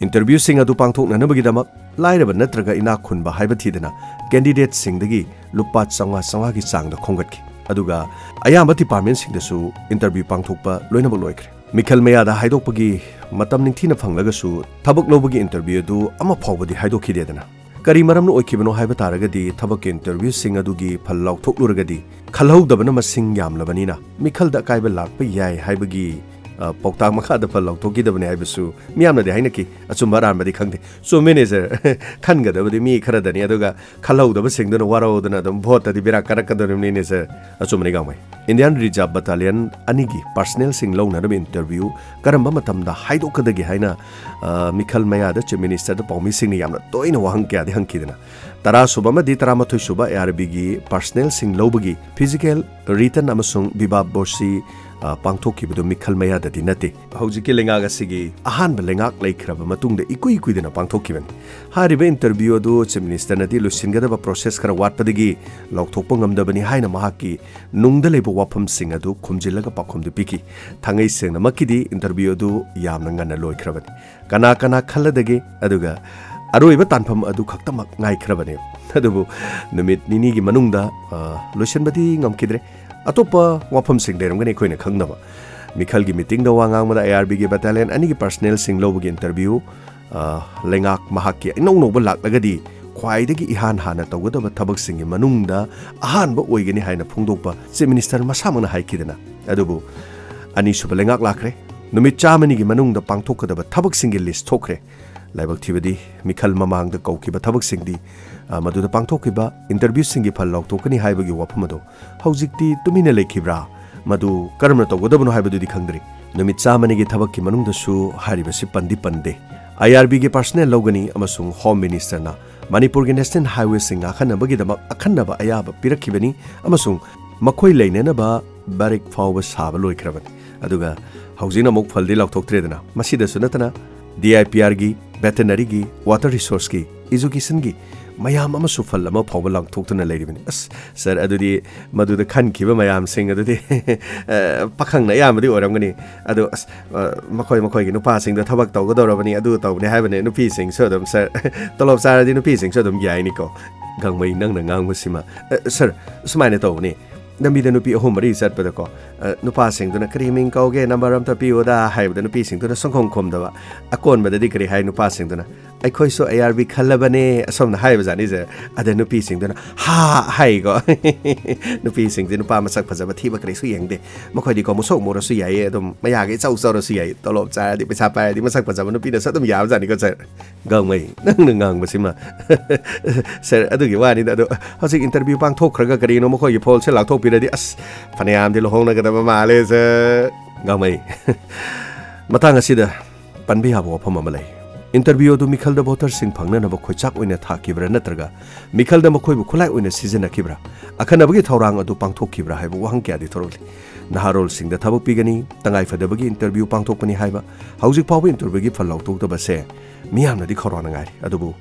Interviewꯁꯤꯡ ꯑꯗꯨ ꯄꯥꯡꯊꯣꯛꯅꯅꯕꯒꯤꯗꯃꯛ ꯂꯥꯏꯔꯕ ꯅꯠꯇ꯭ꯔꯒ ꯏꯅꯥꯛ ꯈꯨꯟꯕ ꯍꯥꯏꯕ ꯊꯤꯗꯅ candidateꯁꯤꯡꯗꯒꯤ ꯂꯨꯄꯥ ꯆꯥꯝꯃꯉꯥ ꯆꯥꯝꯃꯉꯥꯒꯤ ꯆꯥꯡꯗ ꯈꯣꯝꯒꯠꯈꯤ꯫ ꯑꯗꯨꯒ ꯑꯌꯥꯝꯕ departmentꯁꯤꯡꯗꯁꯨ interview ꯄꯥꯡꯊꯣꯛꯄ ꯂꯣꯏꯅꯃꯛ ꯂꯣꯏꯈ꯭ꯔꯦ꯫ ꯃꯤꯈꯜ ꯃꯌꯥꯗ ꯍꯥꯏꯗꯣꯛꯄꯒꯤ ꯃꯇꯝ ꯅꯤꯡꯊꯤꯅ ꯐꯪꯂꯒꯁꯨ, ꯊꯕꯛ ꯂꯧꯕꯒꯤ interview ꯑꯗꯨ ꯑꯃ ꯐꯥꯎꯕꯗꯤ ꯍꯥꯏꯗꯣꯛꯈꯤꯗꯦꯗꯅ꯫ ꯀꯔꯤ ꯃꯔꯝꯅ ꯑꯣꯏꯈꯤꯕꯅꯣ ꯍꯥꯏꯕ ꯇꯥꯔꯒꯗꯤ, ꯊꯕꯛꯀꯤ ꯏꯟꯇꯔꯚ꯭ꯌꯨꯁꯤꯡ ꯑꯗꯨꯒꯤ ꯐꯜ ꯂꯥꯎꯊꯣꯛꯂꯨꯔꯒꯗꯤ, ꯈꯜꯍꯧꯗꯕꯅ ꯃꯁꯤꯡ ꯌꯥꯝꯂꯕꯅꯤꯅ ꯃꯤꯈꯜꯗ ꯑꯀꯥꯏꯕ ꯂꯥꯛꯄ ꯌꯥꯏ ꯍꯥꯏꯕꯒꯤ, ꯑ, ꯄꯥꯎꯇꯥꯛ ꯃꯈꯥꯗ ꯐꯜ ꯂꯥꯎꯊꯣꯛꯈꯤꯗꯕꯅꯤ ꯍꯥꯏꯕꯁꯨ ꯃꯤꯌꯥꯝꯅꯗꯤ ꯍꯥꯏꯅꯈꯤ꯫ ꯑꯆꯨꯝꯕ ꯑꯔꯥꯟꯕꯗꯤ ꯈꯪꯗꯦ꯫ ꯆꯨꯝꯃꯤꯅꯦ, ꯁꯔ꯫ ꯈꯟꯒꯗꯕꯗꯤ ꯃꯤ ꯈꯔꯗꯅꯤ, ꯑꯗꯨꯒ ꯈꯜꯍꯧꯗꯕꯁꯤꯡꯗꯨꯅ ꯋꯥꯔꯧꯗꯅ ꯑꯗꯨꯝ ꯚꯣꯠꯇꯗꯤ ꯕꯦꯔꯥ ꯀꯥꯔꯛꯀꯗꯧꯔꯤꯕꯅꯤꯅꯦ, ꯁꯔ꯫ ꯑꯆꯨꯝꯕꯅꯤ, ꯒꯥꯡꯃꯩ꯫ ꯏꯟꯗꯤꯌꯥꯟ ꯔꯤꯖꯥꯔꯚ ꯕꯠꯇꯥꯂꯤꯌꯟ ꯑꯅꯤꯒꯤ ꯄꯥꯔꯁꯅꯦꯜꯁꯤꯡ ꯂꯧꯅꯅꯕ ꯏꯟꯇꯔꯚ꯭ꯌꯨ ꯀꯔꯝꯕ ꯃꯇꯝꯗ ꯍꯥꯏꯗꯣꯛꯀꯗꯒꯦ ꯍꯥꯏꯅ, ꯑ, ꯃꯤꯈꯜ ꯃꯌꯥꯗ ꯆꯤꯐ ꯃꯤꯅꯤꯁꯇꯔꯗ ꯄꯥꯎꯃꯤꯁꯤꯡꯅ ꯌꯥꯝꯅ ꯇꯣꯏꯅ ꯋꯥꯍꯪ ꯀꯌꯥꯗꯤ ꯍꯪꯈꯤꯗꯅ, ꯇꯔꯥꯁꯨꯕ ꯑꯃꯗꯤ ꯇꯔꯥꯃꯥꯊꯣꯏꯁꯨꯕ ꯑꯦ ꯑꯥꯔ ꯕꯤꯒꯤ ꯄꯥꯔꯁꯅꯦꯜꯁꯤꯡ ꯂꯧꯕꯒꯤ ꯐꯤꯖꯤꯀꯦꯜ, ꯔꯤꯇꯟ ꯑꯃꯁꯨꯡ ꯕꯤꯕꯥ ꯕꯣꯔꯁꯤ, ꯑ, ꯄꯥꯡꯊꯣꯛꯈꯤꯕꯗꯨ ꯃꯤꯈꯜ ꯃꯌꯥꯗꯗꯤ ꯅꯠꯇꯦ꯫ ꯍꯧꯖꯤꯛꯀꯤ ꯂꯩꯉꯥꯛ ꯑꯁꯤꯒꯤ ꯑꯍꯥꯟꯕ ꯂꯩꯉꯥꯛ ꯂꯩꯈ꯭ꯔꯕ ꯃꯇꯨꯡꯗ ꯏꯀꯨꯏ ꯀꯨꯏꯗꯅ ꯄꯥꯡꯊꯣꯛꯈꯤꯕꯅꯤ꯫ ꯍꯥꯏꯔꯤꯕ ꯏꯟꯇꯔꯚ꯭ꯌꯨ ꯑꯗꯨ ꯆꯤꯐ ꯃꯤꯅꯤꯁꯇꯔꯅꯗꯤ ꯂꯣꯏꯁꯤꯟꯒꯗꯕ ꯄ꯭ꯔꯣꯁꯦꯁ ꯈꯔ ꯋꯥꯠꯄꯗꯒꯤ ꯂꯥꯎꯊꯣꯛꯄ ꯉꯝꯗꯕꯅꯤ ꯍꯥꯏꯅ ꯃꯍꯥꯛꯀꯤ ꯅꯨꯡꯗ ꯂꯩꯕ ꯋꯥꯐꯝꯁꯤꯡ ꯑꯗꯨ ꯈꯨꯝꯖꯤꯜꯂꯒ ꯄꯥꯎꯈꯨꯝꯗꯨ ꯄꯤꯈꯤ꯫ ꯊꯥꯡꯉꯩ ꯁꯦꯡꯅꯃꯛꯀꯤꯗꯤ ꯏꯟꯇꯔꯚ꯭ꯌꯨ ꯑꯗꯨ ꯌꯥꯝꯅ ꯉꯟꯅ ꯂꯣꯏꯈ꯭ꯔꯕꯅꯤ꯫ ꯀꯅꯥ ꯀꯅꯥ ꯈꯜꯂꯗꯒꯦ, ꯑꯗꯨꯒ ꯑꯔꯣꯏꯕ ꯇꯥꯟꯐꯝ ꯑꯗꯨ ꯈꯛꯇꯃꯛ ꯉꯥꯏꯈ꯭ꯔꯕꯅꯦ꯫ ꯑꯗꯨꯕꯨ ꯅꯨꯃꯤꯠ ꯅꯤꯅꯤꯒꯤ ꯃꯅꯨꯡꯗ, ꯑ, ꯂꯣꯏꯁꯤꯟꯕꯗꯤ ꯉꯝꯈꯤꯗ꯭ꯔꯦ꯫ ꯑꯇꯣꯞꯄ ꯋꯥꯐꯝꯁꯤꯡ ꯂꯩꯔꯝꯒꯅꯤ ꯑꯩꯈꯣꯏꯅ ꯈꯪꯗꯕ꯫ ꯃꯤꯈꯜꯒꯤ ꯃꯤꯇꯤꯡꯗ ꯋꯥ ꯉꯥꯡꯕꯗ ꯑꯥꯏ ꯑꯥꯔ ꯕꯤꯒꯤ ꯕꯠꯇꯥꯂꯤꯌꯟ ꯑꯅꯤꯒꯤ ꯄꯥꯔꯁꯅꯦꯜꯁꯤꯡ ꯂꯧꯕꯒꯤ ꯏꯟꯇꯔꯚ꯭ꯌꯨ, ꯑ, ꯂꯩꯉꯥꯛ ꯃꯍꯥꯛꯀꯤ ꯏꯅꯧ ꯅꯧꯕ ꯂꯥꯛꯂꯒꯗꯤ ꯈ꯭ꯋꯥꯏꯗꯒꯤ ꯏꯍꯥꯟ ꯍꯥꯟꯅ ꯇꯧꯒꯗꯕ ꯊꯕꯛꯁꯤꯡꯒꯤ ꯃꯅꯨꯡꯗ ꯑꯍꯥꯟꯕ ꯑꯣꯏꯒꯅꯤ ꯍꯥꯏꯅ ꯐꯣꯡꯗꯣꯛꯄ ꯆꯤꯐ ꯃꯤꯅꯤꯁꯇꯔ ꯃꯁꯥꯃꯛꯅ ꯍꯥꯏꯈꯤꯗꯅ꯫ ꯑꯗꯨꯕꯨ ꯑꯅꯤꯁꯨꯕ ꯂꯩꯉꯥꯛ ꯂꯥꯛꯈ꯭ꯔꯦ꯫ ꯅꯨꯃꯤꯠ ꯆꯥꯝꯃꯅꯤꯒꯤ ꯃꯅꯨꯡꯗ ꯄꯥꯡꯊꯣꯛꯀꯗꯕ ꯊꯕꯛꯁꯤꯡꯒꯤ ꯂꯤꯁ ꯊꯣꯛꯈ꯭ꯔꯦ꯫ ꯂꯥꯏꯕꯛ ꯊꯤꯕꯗꯤ ꯃꯤꯈꯜ ꯃꯃꯥꯡꯗ ꯀꯧꯈꯤꯕ ꯊꯕꯛꯁꯤꯡꯗꯤ, ꯑ, ꯃꯗꯨꯗ ꯄꯥꯡꯊꯣꯛꯈꯤꯕ ꯏꯟꯇꯔꯚ꯭ꯌꯨꯁꯤꯡꯒꯤ ꯐꯜ ꯂꯥꯎꯊꯣꯛꯀꯅꯤ ꯍꯥꯏꯕꯒꯤ ꯋꯥꯐꯝ ꯑꯗꯨ ꯍꯧꯖꯤꯛꯇꯤ ꯇꯨꯃꯤꯟꯅ ꯂꯩꯈꯤꯕ꯭ꯔꯥ? ꯃꯗꯨ ꯀꯔꯝꯅ ꯇꯧꯒꯗꯕꯅꯣ ꯍꯥꯏꯕꯗꯨꯗꯤ ꯈꯪꯗ꯭ꯔꯤ꯫ ꯅꯨꯃꯤꯠ ꯆꯥꯝꯃꯅꯤꯒꯤ ꯊꯕꯛꯀꯤ ꯃꯅꯨꯡꯗꯁꯨ ꯍꯥꯏꯔꯤꯕꯁꯤ ꯄꯟꯗꯤ ꯄꯟꯗꯦ꯫ ꯑꯥꯏ ꯑꯥꯔ ꯕꯤꯒꯤ ꯄꯥꯔꯁꯅꯦꯜ ꯂꯧꯒꯅꯤ ꯑꯃꯁꯨꯡ ꯍꯣꯝ ꯃꯤꯅꯤꯁꯇꯔꯅ ꯃꯅꯤꯄꯨꯔꯒꯤ ꯅꯦꯁꯅꯦꯜ ꯍꯥꯏꯋꯦꯁꯤꯡ ꯉꯥꯛꯍꯟꯅꯕꯒꯤꯗꯃꯛ ꯑꯈꯟꯅꯕ ꯑꯌꯥꯕ ꯄꯤꯔꯛꯈꯤꯕꯅꯤ ꯑꯃꯁꯨꯡ ꯃꯈꯣꯏ ꯂꯩꯅꯅꯕ ꯕꯦꯔꯤꯛ ꯐꯥꯎꯕ ꯁꯥꯕ ꯂꯣꯏꯈ꯭ꯔꯕꯅꯤ꯫ ꯑꯗꯨꯒ ꯍꯧꯖꯤꯛꯅ ꯑꯃꯨꯛ ꯐꯜꯗꯤ ꯂꯥꯎꯊꯣꯛꯇ꯭ꯔꯦꯗꯅ꯫ ꯃꯁꯤꯗꯁꯨ ꯅꯠꯇꯅ ꯗꯤ ꯑꯥꯏ ꯄꯤ ꯑꯥꯔꯒꯤ, ꯚꯦꯇꯦꯅꯔꯤꯒꯤ, ꯋꯥꯇꯔ ꯔꯤꯁꯣꯔꯁꯀꯤ, ꯏꯖꯨꯀꯦꯁꯟꯒꯤ ꯃꯌꯥꯝ ꯑꯃꯁꯨ ꯐꯜ ꯑꯃ ꯐꯥꯎꯕ ꯂꯥꯎꯊꯣꯛꯇꯨꯅ ꯂꯩꯔꯤꯕꯅꯤ꯫ ꯑꯁ, ꯁꯔ, ꯑꯗꯨꯗꯤ ꯃꯗꯨꯗ ꯈꯟꯈꯤꯕ ꯃꯌꯥꯝꯁꯤꯡ ꯑꯗꯨꯗꯤ, ꯑ, ꯄꯥꯈꯪꯅ ꯑꯌꯥꯝꯕꯗꯤ ꯑꯣꯏꯔꯝꯒꯅꯤ꯫ ꯑꯗꯣ, ꯑꯁ, ꯑ, ꯃꯈꯣꯏ ꯃꯈꯣꯏꯒꯤ ꯅꯨꯄꯥꯁꯤꯡꯗꯣ ꯊꯕꯛ ꯇꯧꯒꯗꯧꯔꯕꯅꯤ, ꯑꯗꯨ ꯇꯧꯕꯅꯤ ꯍꯥꯏꯕꯅꯦ꯫ ꯅꯨꯄꯤꯁꯤꯡꯁꯨ ꯑꯗꯨꯝ, ꯁꯔ, ꯇꯣꯂꯣꯞ ꯆꯥꯔꯗꯤ ꯅꯨꯄꯤꯁꯤꯡꯁꯨ ꯑꯗꯨꯝ ꯌꯥꯏꯅꯤꯀꯣ꯫ ꯒꯥꯡꯃꯩ, ꯅꯪꯅ ꯉꯥꯡꯕꯁꯤꯃ, ꯑ, ꯁꯔ, ꯁꯨꯃꯥꯏꯅ ꯇꯧꯕꯅꯤ꯫ ꯂꯝꯕꯤꯗ ꯅꯨꯄꯤ ꯑꯍꯨꯝ ꯃꯔꯤ ꯆꯠꯄꯗꯀꯣ, ꯑ, ꯅꯨꯄꯥꯁꯤꯡꯗꯨꯅ "ꯀꯔꯤ ꯃꯤꯡ ꯀꯧꯒꯦ? ꯅꯝꯕꯔ ꯑꯝꯇ ꯄꯤꯌꯨꯗ" ꯍꯥꯏꯕꯗ ꯅꯨꯄꯤꯁꯤꯡꯗꯨꯅ ꯁꯨꯡꯈꯨꯝ ꯈꯨꯝꯗꯕ꯫ ꯑꯀꯣꯟꯕꯗꯗꯤ ꯀꯔꯤ ꯍꯥꯏ ꯅꯨꯄꯥꯁꯤꯡꯗꯨꯅ? "ꯑꯩꯈꯣꯏꯁꯨ ꯑꯥꯏ ꯑꯥꯔ ꯕꯤ ꯈꯜꯂꯕꯅꯦ" ꯑꯁꯣꯝꯅ ꯍꯥꯏꯕꯖꯥꯠꯅꯤꯁꯦ꯫ ꯑꯗ ꯅꯨꯄꯤꯁꯤꯡꯗꯨꯅ "ꯍꯥ" ꯍꯥꯏꯀꯣ꯫ ꯅꯨꯄꯤꯁꯤꯡꯁꯦ ꯅꯨꯄꯥ ꯃꯁꯛ ꯐꯖꯕ ꯊꯤꯕ ꯀꯔꯤꯁꯨ ꯌꯦꯡꯗꯦ꯫ ꯃꯈꯣꯏꯗꯤꯀꯣ ꯃꯨꯁꯨꯛ ꯃꯨꯔꯁꯨ ꯌꯥꯏꯌꯦ, ꯑꯗꯨꯝ ꯃꯌꯥꯒ ꯏꯆꯧ ꯆꯧꯔꯁꯨ ꯌꯥꯏꯌꯦ, ꯇꯣꯂꯣꯞ ꯆꯥꯔꯗꯤ, ꯄꯩꯁꯥ ꯄꯥꯏꯔꯗꯤ ꯃꯁꯛ ꯐꯖꯕ ꯅꯨꯄꯤꯅꯁꯨ ꯑꯗꯨꯝ ꯌꯥꯕꯖꯥꯠꯅꯤꯀꯣ ꯁꯥꯔ꯫ ꯒꯥꯡꯃꯩ, ꯅꯪꯅ ꯉꯥꯡꯕꯁꯤꯃ꯫ ꯁꯥꯔ, ꯑꯗꯨꯒꯤ ꯋꯥꯅꯤꯗ꯫ ꯑꯗꯣ ꯍꯧꯖꯤꯛ ꯏꯟꯇꯔꯚ꯭ꯌꯨ ꯄꯥꯡꯊꯣꯛꯈ꯭ꯔꯒ ꯀꯔꯤꯅꯣ ꯃꯈꯣꯏꯒꯤ ꯐꯣꯜꯁꯦ ꯂꯥꯎꯊꯣꯛꯄꯤꯔꯗꯤ ꯑꯁ ꯐꯅꯌꯥꯝꯗꯤ ꯂꯨꯍꯣꯡꯅꯒꯗꯕ ꯃꯥꯜꯂꯦ ꯁꯥꯔ꯫ ꯒꯥꯡꯃꯩ, ꯃꯇꯥꯡ ꯑꯁꯤꯗ ꯄꯟꯕ ꯌꯥꯕ ꯋꯥꯐꯝ ꯑꯃ ꯂꯩ꯫ ꯏꯟꯇꯔꯚ꯭ꯌꯨ ꯑꯗꯨ ꯃꯤꯈꯜꯗ ꯚꯣꯇꯔꯁꯤꯡ ꯐꯪꯅꯅꯕ ꯈꯣꯏꯆꯥꯛ ꯑꯣꯏꯅ ꯊꯥꯈꯤꯕ꯭ꯔꯥ ꯅꯠꯇ꯭ꯔꯒ ꯃꯤꯈꯜꯗ ꯃꯈꯣꯏꯕꯨ ꯈꯨꯠꯂꯥꯏ ꯑꯣꯏꯅ ꯁꯤꯖꯤꯟꯅꯈꯤꯕ꯭ꯔꯥ? ꯑꯈꯟꯅꯕꯒꯤ ꯊꯧꯔꯥꯡ ꯑꯗꯨ ꯄꯥꯡꯊꯣꯛꯈꯤꯕ꯭ꯔꯥ ꯍꯥꯏꯕ ꯋꯥꯍꯪ ꯀꯌꯥꯗꯤ ꯊꯣꯔꯛꯂꯤ꯫ ꯅꯍꯥꯔꯣꯜꯁꯤꯡꯗ ꯊꯕꯛ ꯄꯤꯒꯅꯤ, ꯇꯉꯥꯏꯐꯗꯕꯒꯤ ꯏꯟꯇꯔꯚ꯭ꯌꯨ ꯄꯥꯡꯊꯣꯛꯄꯅꯤ ꯍꯥꯏꯕ, ꯍꯧꯖꯤꯛ ꯐꯥꯎꯕ ꯏꯟꯇꯔꯚ꯭ꯌꯨꯒꯤ ꯐꯜ ꯂꯥꯎꯊꯣꯛꯇꯕꯁꯦ ꯃꯤꯌꯥꯝꯅꯗꯤ ꯈꯧꯔꯥꯡꯅ ꯉꯥꯏꯔꯤ꯫ ꯑꯗꯨꯕꯨ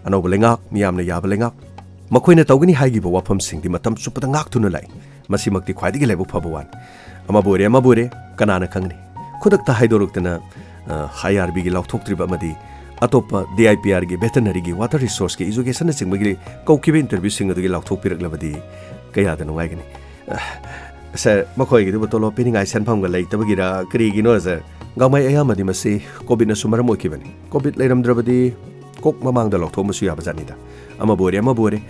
ꯑꯅꯧꯕ ꯂꯩꯉꯥꯛ, ꯃꯤꯌꯥꯝꯅ ꯌꯥꯕ ꯂꯩꯉꯥꯛ, ꯃꯈꯣꯏꯅ ꯇꯧꯒꯅꯤ ꯍꯥꯏꯈꯤꯕ ꯋꯥꯐꯝꯁꯤꯡꯗꯤ ꯃꯇꯝ ꯆꯨꯞꯄꯗ ꯉꯥꯛꯇꯨꯅ ꯂꯥꯛꯏ꯫ ꯃꯁꯤꯃꯛꯇꯤ ꯈ꯭ꯋꯥꯏꯗꯒꯤ ꯂꯥꯏꯕꯛ ꯐꯕ ꯋꯥꯅꯤ꯫ ꯑꯃꯕꯨ ꯑꯣꯏꯔꯦ, ꯑꯃꯕꯨ ꯑꯣꯏꯔꯦ, ꯀꯅꯥꯅ ꯈꯪꯒꯅꯤ? ꯈꯨꯗꯛꯇ ꯍꯥꯏꯗꯣꯔꯛꯇꯅ, ꯑ, ꯑꯥꯏ ꯑꯥꯔ ꯕꯤꯒꯤ ꯂꯥꯎꯊꯣꯛꯇ꯭ꯔꯤꯕ ꯑꯃꯗꯤ ꯑꯇꯣꯞꯄ ꯗꯤ ꯑꯥꯏ ꯄꯤ ꯑꯥꯔꯒꯤ, ꯚꯦꯇꯅꯔꯤꯒꯤ, ꯋꯥꯇꯔ ꯔꯤꯁꯣꯔꯁꯀꯤ, ꯏꯖꯨꯀꯦꯁꯟꯅꯆꯤꯡꯕꯒꯤ ꯀꯧꯈꯤꯕ ꯏꯟꯇꯔꯚ꯭ꯌꯨꯁꯤꯡ ꯑꯗꯨꯒꯤ ꯂꯥꯎꯊꯣꯛꯄꯤꯔꯛꯂꯕꯗꯤ ꯀꯌꯥꯗ ꯅꯨꯡꯉꯥꯏꯒꯅꯤ? ꯑ, ꯁꯥꯔ, ꯃꯈꯣꯏꯒꯤꯗꯨꯕꯨ ꯇꯣꯂꯣꯞ ꯄꯤꯅꯤꯡꯉꯥꯏ ꯁꯦꯟꯐꯝꯒ ꯂꯩꯇꯕꯒꯤꯔ ꯀꯔꯤꯒꯤꯅꯣ, ꯁꯥꯔ? ꯒꯥꯡꯃꯩ, ꯑꯌꯥꯝꯕꯗꯤ ꯃꯁꯤ ꯀꯣꯚꯤꯗꯅꯁꯨ ꯃꯔꯝ ꯑꯣꯏꯈꯤꯕꯅꯤ꯫ ꯀꯣꯚꯤꯗ ꯂꯩꯔꯝꯗ꯭ꯔꯕꯗꯤ ꯀꯣꯛ ꯃꯃꯥꯡꯗ ꯂꯥꯎꯊꯣꯛꯑꯝꯕꯁꯨ ꯌꯥꯕ ꯖꯥꯠꯅꯤꯗ꯫ ꯑꯃꯕꯨ ꯑꯣꯏꯔꯦ, ꯑꯃꯕꯨ ꯑꯣꯏꯔꯦ,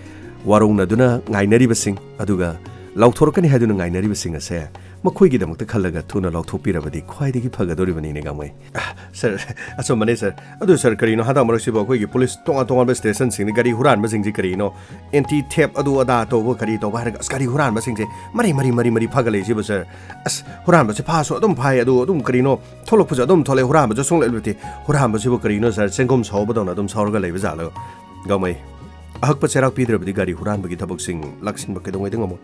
ꯋꯥꯔꯧꯅꯗꯨꯅ ꯉꯥꯏꯅꯔꯤꯕꯁꯤꯡ, ꯑꯗꯨꯒ ꯂꯥꯎꯊꯣꯔꯛꯀꯅꯤ ꯍꯥꯏꯗꯨꯅ ꯉꯥꯏꯅꯔꯤꯕꯁꯤꯡ ꯑꯁꯦ ꯃꯈꯣꯏꯒꯤꯗꯃꯛꯇ ꯈꯜꯂꯒ ꯊꯨꯅ ꯂꯥꯎꯊꯣꯛꯄꯤꯔꯕꯗꯤ ꯈ꯭ꯋꯥꯏꯗꯒꯤ ꯐꯒꯗꯧꯔꯤꯕꯅꯤꯅꯦ, ꯒꯥꯡꯃꯩ꯫ ꯑ, ꯁꯥꯔ, ꯑꯆꯨꯝꯕꯅꯦ, ꯁꯥꯔ꯫ ꯑꯗꯨ, ꯁꯥꯔ, ꯀꯔꯤꯅꯣ ꯍꯟꯗꯛ ꯃꯔꯛꯁꯤꯕꯨ ꯑꯩꯈꯣꯏꯒꯤ ꯄꯨꯂꯤꯁ ꯇꯣꯉꯥꯟ ꯇꯣꯉꯥꯟꯕ ꯁ꯭ꯇꯦꯁꯟꯁꯤꯡꯗ ꯒꯥꯔꯤ ꯍꯨꯔꯥꯟꯕꯁꯤꯡꯁꯤ ꯀꯔꯤꯅꯣ? ꯑꯦꯟꯇꯤ ꯊꯦꯞ ꯑꯗꯨ ꯑꯗꯥ ꯇꯧꯕ ꯀꯔꯤ ꯇꯧꯕ ꯍꯥꯏꯔꯒ, ꯑꯁ, ꯒꯥꯔꯤ ꯍꯨꯔꯥꯟꯕꯁꯤꯡꯁꯦ ꯃꯔꯤ, ꯃꯔꯤ, ꯃꯔꯤ, ꯃꯔꯤ ꯐꯒꯠꯂꯛꯏꯁꯤꯕꯨ, ꯁꯥꯔ? ꯑꯁ, ꯍꯨꯔꯥꯟꯕꯁꯦ ꯐꯥꯁꯨ ꯑꯗꯨꯝ ꯐꯥꯏ, ꯑꯗꯨ ꯑꯗꯨꯝ ꯀꯔꯤꯅꯣ? ꯊꯣꯛꯂꯛꯄꯁꯨ ꯑꯗꯨꯝ ꯊꯣꯛꯂꯛꯑꯦ, ꯍꯨꯔꯥꯟꯕꯁꯨ ꯁꯨꯡꯂꯦꯞ ꯂꯦꯞꯇꯦ꯫ ꯍꯨꯔꯥꯟꯕꯁꯤꯕꯨ ꯀꯔꯤꯅꯣ, ꯁꯥꯔ? ꯆꯦꯡꯒꯨꯝ ꯁꯧꯕꯗꯧꯅ ꯑꯗꯨꯝ ꯁꯧꯔꯒ ꯂꯩꯕ ꯖꯥꯠꯂꯣ? ꯒꯥꯡꯃꯩ, ꯑꯍꯛꯄ ꯆꯩꯔꯥꯛ ꯄꯤꯗ꯭ꯔꯕꯗꯤ ꯒꯥꯔꯤ ꯍꯨꯔꯥꯟꯕꯒꯤ ꯊꯕꯛꯁꯤꯡ ꯂꯥꯛꯁꯤꯟꯕ ꯀꯩꯗꯧꯉꯩꯗ ꯉꯝꯃꯣꯏ꯫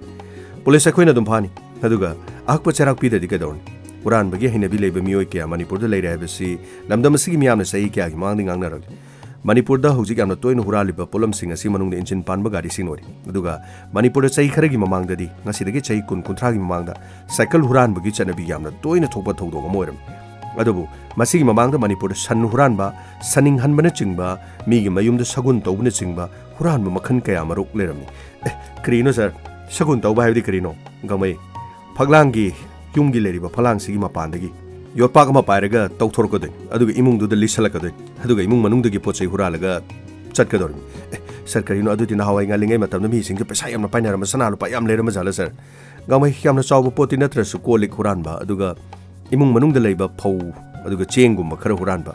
ꯄꯨꯂꯤꯁ ꯑꯩꯈꯣꯏꯅ ꯑꯗꯨꯝ ꯐꯥꯅꯤ꯫ ꯑꯗꯨꯒ ꯑꯍꯛꯄ ꯆꯩꯔꯥꯛ ꯄꯤꯗ꯭ꯔꯗꯤ ꯀꯩꯗꯧꯔꯅꯤ? ꯍꯨꯔꯥꯟꯕꯒꯤ ꯍꯩꯅꯕꯤ ꯂꯩꯕ ꯃꯤꯑꯣꯏ ꯀꯌꯥ ꯃꯅꯤꯄꯨꯔꯗ ꯂꯩꯔꯦ ꯍꯥꯏꯕꯁꯤ ꯂꯝꯗꯝ ꯑꯁꯤꯒꯤ ꯃꯤꯌꯥꯝꯅ ꯆꯍꯤ ꯀꯌꯥꯒꯤ ꯃꯃꯥꯡꯗ ꯉꯥꯡꯅꯔꯛꯂꯤ꯫ ꯃꯅꯤꯄꯨꯔꯗ ꯍꯧꯖꯤꯛ ꯌꯥꯝꯅ ꯇꯣꯏꯅ ꯍꯨꯔꯥꯜꯂꯤꯕ ꯄꯣꯠꯂꯝꯁꯤꯡ ꯑꯁꯤ ꯃꯅꯨꯡꯗ ꯏꯟꯖꯤꯟ ꯄꯥꯟꯕ ꯒꯥꯔꯤꯁꯤꯡ ꯑꯣꯏꯔꯤ꯫ ꯑꯗꯨꯒ ꯃꯅꯤꯄꯨꯔꯗ ꯆꯍꯤ ꯈꯔꯒꯤ ꯃꯃꯥꯡꯗꯗꯤ, ꯉꯁꯤꯗꯒꯤ ꯆꯍꯤ ꯀꯨꯟ, ꯀꯨꯟꯊ꯭ꯔꯥꯒꯤ ꯃꯃꯥꯡꯗ ꯁꯥꯏꯀꯜ ꯍꯨꯔꯥꯟꯕꯒꯤ ꯆꯠꯅꯕꯤ ꯌꯥꯝꯅ ꯇꯣꯏꯅ ꯊꯣꯛꯄ ꯊꯧꯗꯣꯛ ꯑꯃ ꯑꯣꯏꯔꯝꯃꯤ꯫ ꯑꯗꯨꯕꯨ ꯃꯁꯤꯒꯤ ꯃꯃꯥꯡꯗ ꯃꯅꯤꯄꯨꯔꯗ ꯁꯟ ꯍꯨꯔꯥꯟꯕ, ꯁꯟ ꯅꯤꯡꯍꯟꯕꯅꯆꯤꯡꯕ, ꯃꯤꯒꯤ ꯃꯌꯨꯝꯗ ꯁꯒꯨꯟ ꯇꯧꯕꯅꯆꯤꯡꯕ ꯍꯨꯔꯥꯟꯕ ꯃꯈꯜ ꯀꯌꯥ ꯃꯔꯨꯛ ꯂꯩꯔꯝꯃꯤ꯫ ꯑꯦ, ꯀꯔꯤꯅꯣ ꯁꯥꯔ? ꯁꯒꯨꯟ ꯇꯧꯕ ꯍꯥꯏꯕꯗꯤ ꯀꯔꯤꯅꯣ? ꯒꯥꯡꯃꯩ, ꯐꯛꯂꯥꯡꯒꯤ, ꯌꯨꯝꯒꯤ ꯂꯩꯔꯤꯕ ꯐꯛꯂꯥꯡꯁꯤꯒꯤ ꯃꯄꯥꯟꯗꯒꯤ ꯌꯣꯠꯄꯥꯛ ꯑꯃ ꯄꯥꯏꯔꯒ ꯇꯧꯊꯣꯔꯛꯀꯗꯣꯏꯅꯤ, ꯑꯗꯨꯒ ꯏꯃꯨꯡꯗꯨꯗ ꯂꯤꯠꯁꯜꯂꯛꯀꯗꯣꯏꯅꯤ, ꯑꯗꯨꯒ ꯏꯃꯨꯡ ꯃꯅꯨꯡꯗꯒꯤ ꯄꯣꯠ ꯆꯩ ꯍꯨꯔꯥꯜꯂꯒ ꯆꯠꯀꯗꯧꯔꯤꯅꯤ꯫ "ꯑꯦ, ꯁꯥꯔ, ꯀꯔꯤꯅꯣ? ꯑꯗꯨꯗꯤ ꯅꯍꯥꯟꯋꯥꯏ ꯉꯜꯂꯤꯉꯩ ꯃꯇꯝꯗ ꯃꯤꯁꯤꯡꯁꯦ ꯄꯩꯁꯥ ꯌꯥꯝꯅ ꯄꯥꯏꯅꯔꯝꯕ, ꯁꯅꯥ ꯂꯨꯄꯥ ꯌꯥꯝ ꯂꯩꯔꯝꯕ ꯖꯥꯠꯂ, ꯁꯥꯔ?" ꯒꯥꯡꯃꯩ, ꯌꯥꯝꯅ ꯆꯥꯎꯕ ꯄꯣꯠꯇꯤ ꯅꯠꯇ꯭ꯔꯁꯨ ꯀꯣꯜ ꯂꯤꯛ ꯍꯨꯔꯥꯟꯕ, ꯑꯗꯨꯒ ꯏꯃꯨꯡ ꯃꯅꯨꯡꯗ ꯂꯩꯕ ꯐꯧ, ꯑꯗꯨꯒ ꯆꯦꯡꯒꯨꯝꯕ ꯈꯔ ꯍꯨꯔꯥꯟꯕ,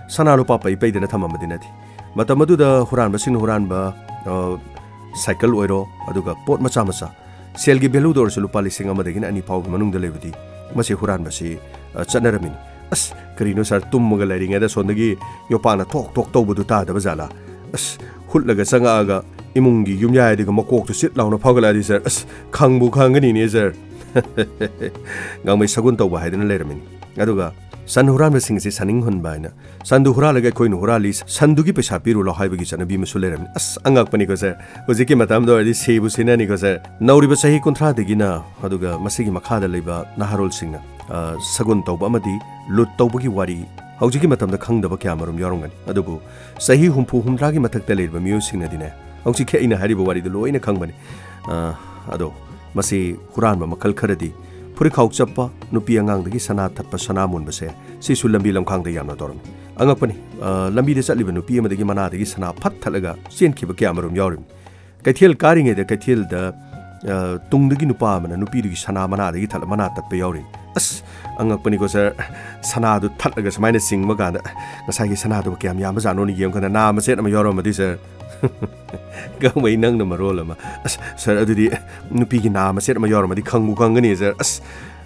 ꯁꯅꯥ ꯂꯨꯄꯥ ꯄꯩ ꯄꯩꯗꯅ ꯊꯝꯃꯝꯕꯗꯤ ꯅꯠꯇꯦ꯫ ꯃꯇꯝ ꯑꯗꯨꯗ ꯍꯨꯔꯥꯟꯕꯁꯤꯡꯅ ꯍꯨꯔꯥꯟꯕ, ꯑ, ꯁꯥꯏꯀꯜ ꯑꯣꯏꯔꯣ, ꯑꯗꯨꯒ ꯄꯣꯠ ꯃꯆꯥ ꯃꯆꯥ, ꯁꯦꯜꯒꯤ ꯚꯦꯂꯨꯗ ꯑꯣꯏꯔꯁꯨ ꯂꯨꯄꯥ ꯂꯤꯁꯤꯡ ꯑꯃꯗꯒꯤꯅ ꯑꯅꯤ ꯐꯥꯎꯒꯤ ꯃꯅꯨꯡꯗ ꯂꯩꯕꯗꯤ, ꯃꯁꯤ ꯍꯨꯔꯥꯟꯕꯁꯤ, ꯑ, ꯆꯠꯅꯔꯝꯃꯤꯅꯤ꯫ "ꯑꯁ, ꯀꯔꯤꯅꯣ ꯁꯥꯔ, ꯇꯨꯝꯃꯒ ꯂꯩꯔꯤꯉꯩꯗ ꯁꯣꯝꯗꯒꯤ ꯌꯣꯄꯥꯛꯅ ꯊꯣꯛ ꯊꯣꯛ ꯇꯧꯕꯗꯨ ꯇꯥꯗꯕ ꯖꯥꯠꯂꯥ? ꯑꯁ, ꯍꯨꯠꯂꯒ ꯆꯪꯉꯛꯑꯒ ꯏꯃꯨꯡꯒꯤ ꯌꯨꯝꯌꯥꯏꯗꯨꯒ ꯃꯀꯣꯛꯇꯨ ꯆꯤꯠ ꯂꯥꯎꯅ ꯐꯥꯎꯒꯠꯂꯛꯑꯗꯤ, ꯁꯥꯔ, ꯑꯁ, ꯈꯪꯕꯨ ꯈꯪꯒꯅꯤꯅꯦ, ꯁꯥꯔ?" ꯒꯥꯡꯃꯩ ꯁꯒꯨꯟ ꯇꯧꯕ ꯍꯥꯏꯗꯅ ꯂꯩꯔꯝꯃꯤꯅꯤ꯫ ꯑꯗꯨꯒ ꯁꯟ ꯍꯨꯔꯥꯟꯕꯁꯤꯡꯁꯤ ꯁꯟꯅꯤꯡ ꯍꯨꯟꯕ ꯍꯥꯏꯅ, ꯁꯟꯗꯨ ꯍꯨꯔꯥꯜꯂꯒ ꯑꯩꯈꯣꯏꯅ ꯍꯨꯔꯥꯜꯂꯤ, ꯁꯟꯗꯨꯒꯤ ꯄꯩꯁꯥ ꯄꯤꯔꯨ ꯂꯥꯎ ꯍꯥꯏꯕꯒꯤ ꯆꯠꯅꯕꯤ ꯑꯃꯁꯨ ꯂꯩꯔꯝꯃꯤ꯫ ꯑꯁ, ꯑꯉꯛꯄꯅꯤꯀꯣ, ꯁꯥꯔ꯫ ꯍꯧꯖꯤꯛꯀꯤ ꯃꯇꯝꯗ ꯑꯣꯏꯔꯗꯤ ꯁꯤꯕꯨ ꯁꯤꯅꯅꯤꯀꯣ, ꯁꯥꯔ꯫ ꯅꯧꯔꯤꯕ ꯆꯍꯤ ꯀꯨꯟꯊ꯭ꯔꯥꯗꯒꯤꯅ, ꯑꯗꯨꯒ ꯃꯁꯤꯒꯤ ꯃꯈꯥꯗ ꯂꯩꯕ ꯅꯍꯥꯔꯣꯜꯁꯤꯡꯅ, ꯑ, ꯁꯒꯨꯟ ꯇꯧꯕ ꯑꯃꯗꯤ ꯂꯨꯠ ꯇꯧꯕꯒꯤ ꯋꯥꯔꯤ ꯍꯧꯖꯤꯛꯀꯤ ꯃꯇꯝꯗ ꯈꯪꯗꯕ ꯀꯌꯥ ꯃꯔꯨꯝ ꯌꯥꯎꯔꯝꯒꯅꯤ꯫ ꯑꯗꯨꯕꯨ ꯆꯍꯤ ꯍꯨꯝꯐꯨ ꯍꯨꯝꯗ꯭ꯔꯥꯒꯤ ꯃꯊꯛꯇ ꯂꯩꯔꯤꯕ ꯃꯤꯑꯣꯏꯁꯤꯡꯅꯗꯤꯅꯦ, ꯍꯧꯖꯤꯛꯀꯤ ꯑꯩꯅ ꯍꯥꯏꯔꯤꯕ ꯋꯥꯔꯤꯗꯨ ꯂꯣꯏꯅ ꯈꯪꯕꯅꯤ꯫ ꯑ, ꯑꯗꯣ ꯃꯁꯤ ꯍꯨꯔꯥꯟꯕ ꯃꯈꯜ ꯈꯔꯗꯤ ꯐꯨꯔꯤꯠꯈꯥꯎ ꯆꯞꯄ, ꯅꯨꯄꯤ ꯑꯉꯥꯡꯗꯒꯤ ꯁꯅꯥ ꯊꯠꯄ, ꯁꯅꯥ ꯃꯨꯟꯕꯁꯦ, ꯁꯤꯁꯨ ꯂꯝꯕꯤ ꯂꯝꯈꯥꯡꯗ ꯌꯥꯝꯅ ꯇꯧꯔꯝꯃꯤ꯫ ꯑꯉꯛꯄꯅꯤ, ꯑ, ꯂꯝꯕꯤꯗ ꯆꯠꯂꯤꯕ ꯅꯨꯄꯤ ꯑꯃꯗꯒꯤ ꯃꯅꯥꯗꯒꯤ ꯁꯅꯥ ꯐꯠ ꯊꯠꯂꯒ ꯆꯦꯟꯈꯤꯕ ꯀꯌꯥ ꯃꯔꯨꯝ ꯌꯥꯎꯔꯤꯕꯅꯤ꯫ ꯀꯩꯊꯦꯜ ꯀꯥꯔꯤꯉꯩꯗ ꯀꯩꯊꯦꯜꯗ, ꯑ, ꯇꯨꯡꯗꯒꯤ ꯅꯨꯄꯥ ꯑꯃꯅ ꯅꯨꯄꯤꯗꯨꯒꯤ ꯁꯅꯥ ꯃꯅꯥꯗꯒꯤ ꯊꯠꯂ ꯃꯅꯥ ꯇꯠꯄ ꯌꯥꯎꯔꯤ꯫ ꯑꯁ, ꯑꯉꯛꯄꯅꯤꯀꯣ, ꯁꯥꯔ꯫ ꯁꯅꯥꯗꯨ ꯊꯠꯂꯒ ꯁꯨꯃꯥꯏꯅ ꯆꯤꯡꯕ ꯀꯥꯟꯗ, ꯉꯁꯥꯏꯒꯤ ꯁꯅꯥꯗꯨꯕꯨ ꯀꯌꯥꯝ ꯌꯥꯝꯕ ꯖꯥꯠꯅꯣꯅ ꯌꯦꯡꯕ ꯀꯥꯟꯗ ꯅꯥ ꯃꯆꯦꯠ ꯑꯃ ꯌꯥꯎꯔꯝꯃꯗꯤ, ꯁꯥꯔ꯫ ꯒꯥꯡꯃꯩ, ꯅꯪꯅ ꯃꯔꯣꯜ ꯑꯃ꯫ ꯑꯁ, ꯁꯥꯔ, ꯑꯗꯨꯗꯤ ꯅꯨꯄꯤꯒꯤ ꯅꯥ ꯃꯆꯦꯠ ꯑꯃ ꯌꯥꯎꯔꯝꯃꯗꯤ ꯈꯪꯕꯨ ꯈꯪꯒꯅꯤ, ꯁꯥꯔ꯫ ꯑꯁ,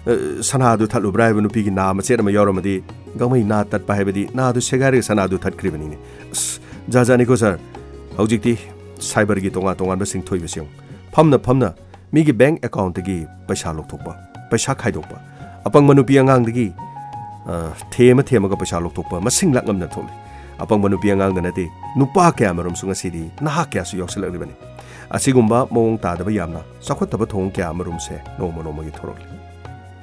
ꯑ, ꯁꯅꯥꯗꯨ ꯊꯠꯂꯨꯕ꯭ꯔꯥ ꯍꯥꯏꯕ ꯅꯨꯄꯤꯒꯤ ꯅꯥ ꯃꯆꯦꯠ ꯑꯃ ꯌꯥꯎꯔꯝꯃꯗꯤ? ꯒꯥꯡꯃꯩ, ꯅꯥ ꯇꯠꯄ ꯍꯥꯏꯕꯗꯤ ꯅꯥꯗꯨ ꯁꯦꯒꯥꯏꯔꯒ ꯁꯅꯥꯗꯨ ꯊꯠꯈ꯭ꯔꯤꯕꯅꯤꯅꯦ꯫ ꯑꯁ, ꯖꯥꯠ ꯖꯥꯠꯅꯤꯀꯣ, ꯁꯥꯔ꯫ ꯍꯧꯖꯤꯛꯇꯤ ꯁꯥꯏꯕꯔꯒꯤ ꯇꯣꯉꯥꯟ ꯇꯣꯉꯥꯟꯕꯁꯤꯡ ꯊꯣꯛꯏꯕꯁꯤ ꯌꯦꯡꯉꯨ꯫ ꯐꯝꯅ ꯐꯝꯅ ꯃꯤꯒꯤ ꯕꯦꯡꯛ ꯑꯦꯀꯥꯎꯟꯠꯇꯒꯤ ꯄꯩꯁꯥ ꯂꯧꯊꯣꯛꯄ, ꯄꯩꯁꯥ ꯈꯥꯏꯗꯣꯛꯄ, ꯑꯄꯪꯕ ꯅꯨꯄꯤ ꯑꯉꯥꯡꯗꯒꯤ, ꯑ, ꯊꯦꯝꯃ ꯊꯦꯝꯃꯒ ꯄꯩꯁꯥ ꯂꯧꯊꯣꯛꯄ, ꯃꯁꯤꯡ ꯂꯥꯛ ꯉꯝꯗꯅ ꯊꯣꯛꯂꯤ꯫ ꯑꯄꯪꯕ ꯅꯨꯄꯤ ꯑꯉꯥꯡꯗ ꯅꯠꯇꯦ, ꯅꯨꯄꯥ ꯀꯌꯥ ꯃꯔꯨꯝꯁꯨ ꯉꯁꯤꯗꯤ ꯅꯍꯥ ꯀꯌꯥꯁꯨ ꯌꯥꯎꯁꯜꯂꯛꯂꯤꯕꯅꯤ꯫ ꯑꯁꯤꯒꯨꯝꯕ ꯃꯑꯣꯡ ꯇꯥꯗꯕ ꯌꯥꯝꯅ ꯆꯥꯎꯈꯠꯇꯕ ꯊꯧꯑꯣꯡ ꯀꯌꯥ ꯃꯔꯨꯝꯁꯦ ꯅꯣꯡꯃ ꯅꯣꯡꯃꯒꯤ ꯊꯣꯔꯛꯂꯤ꯫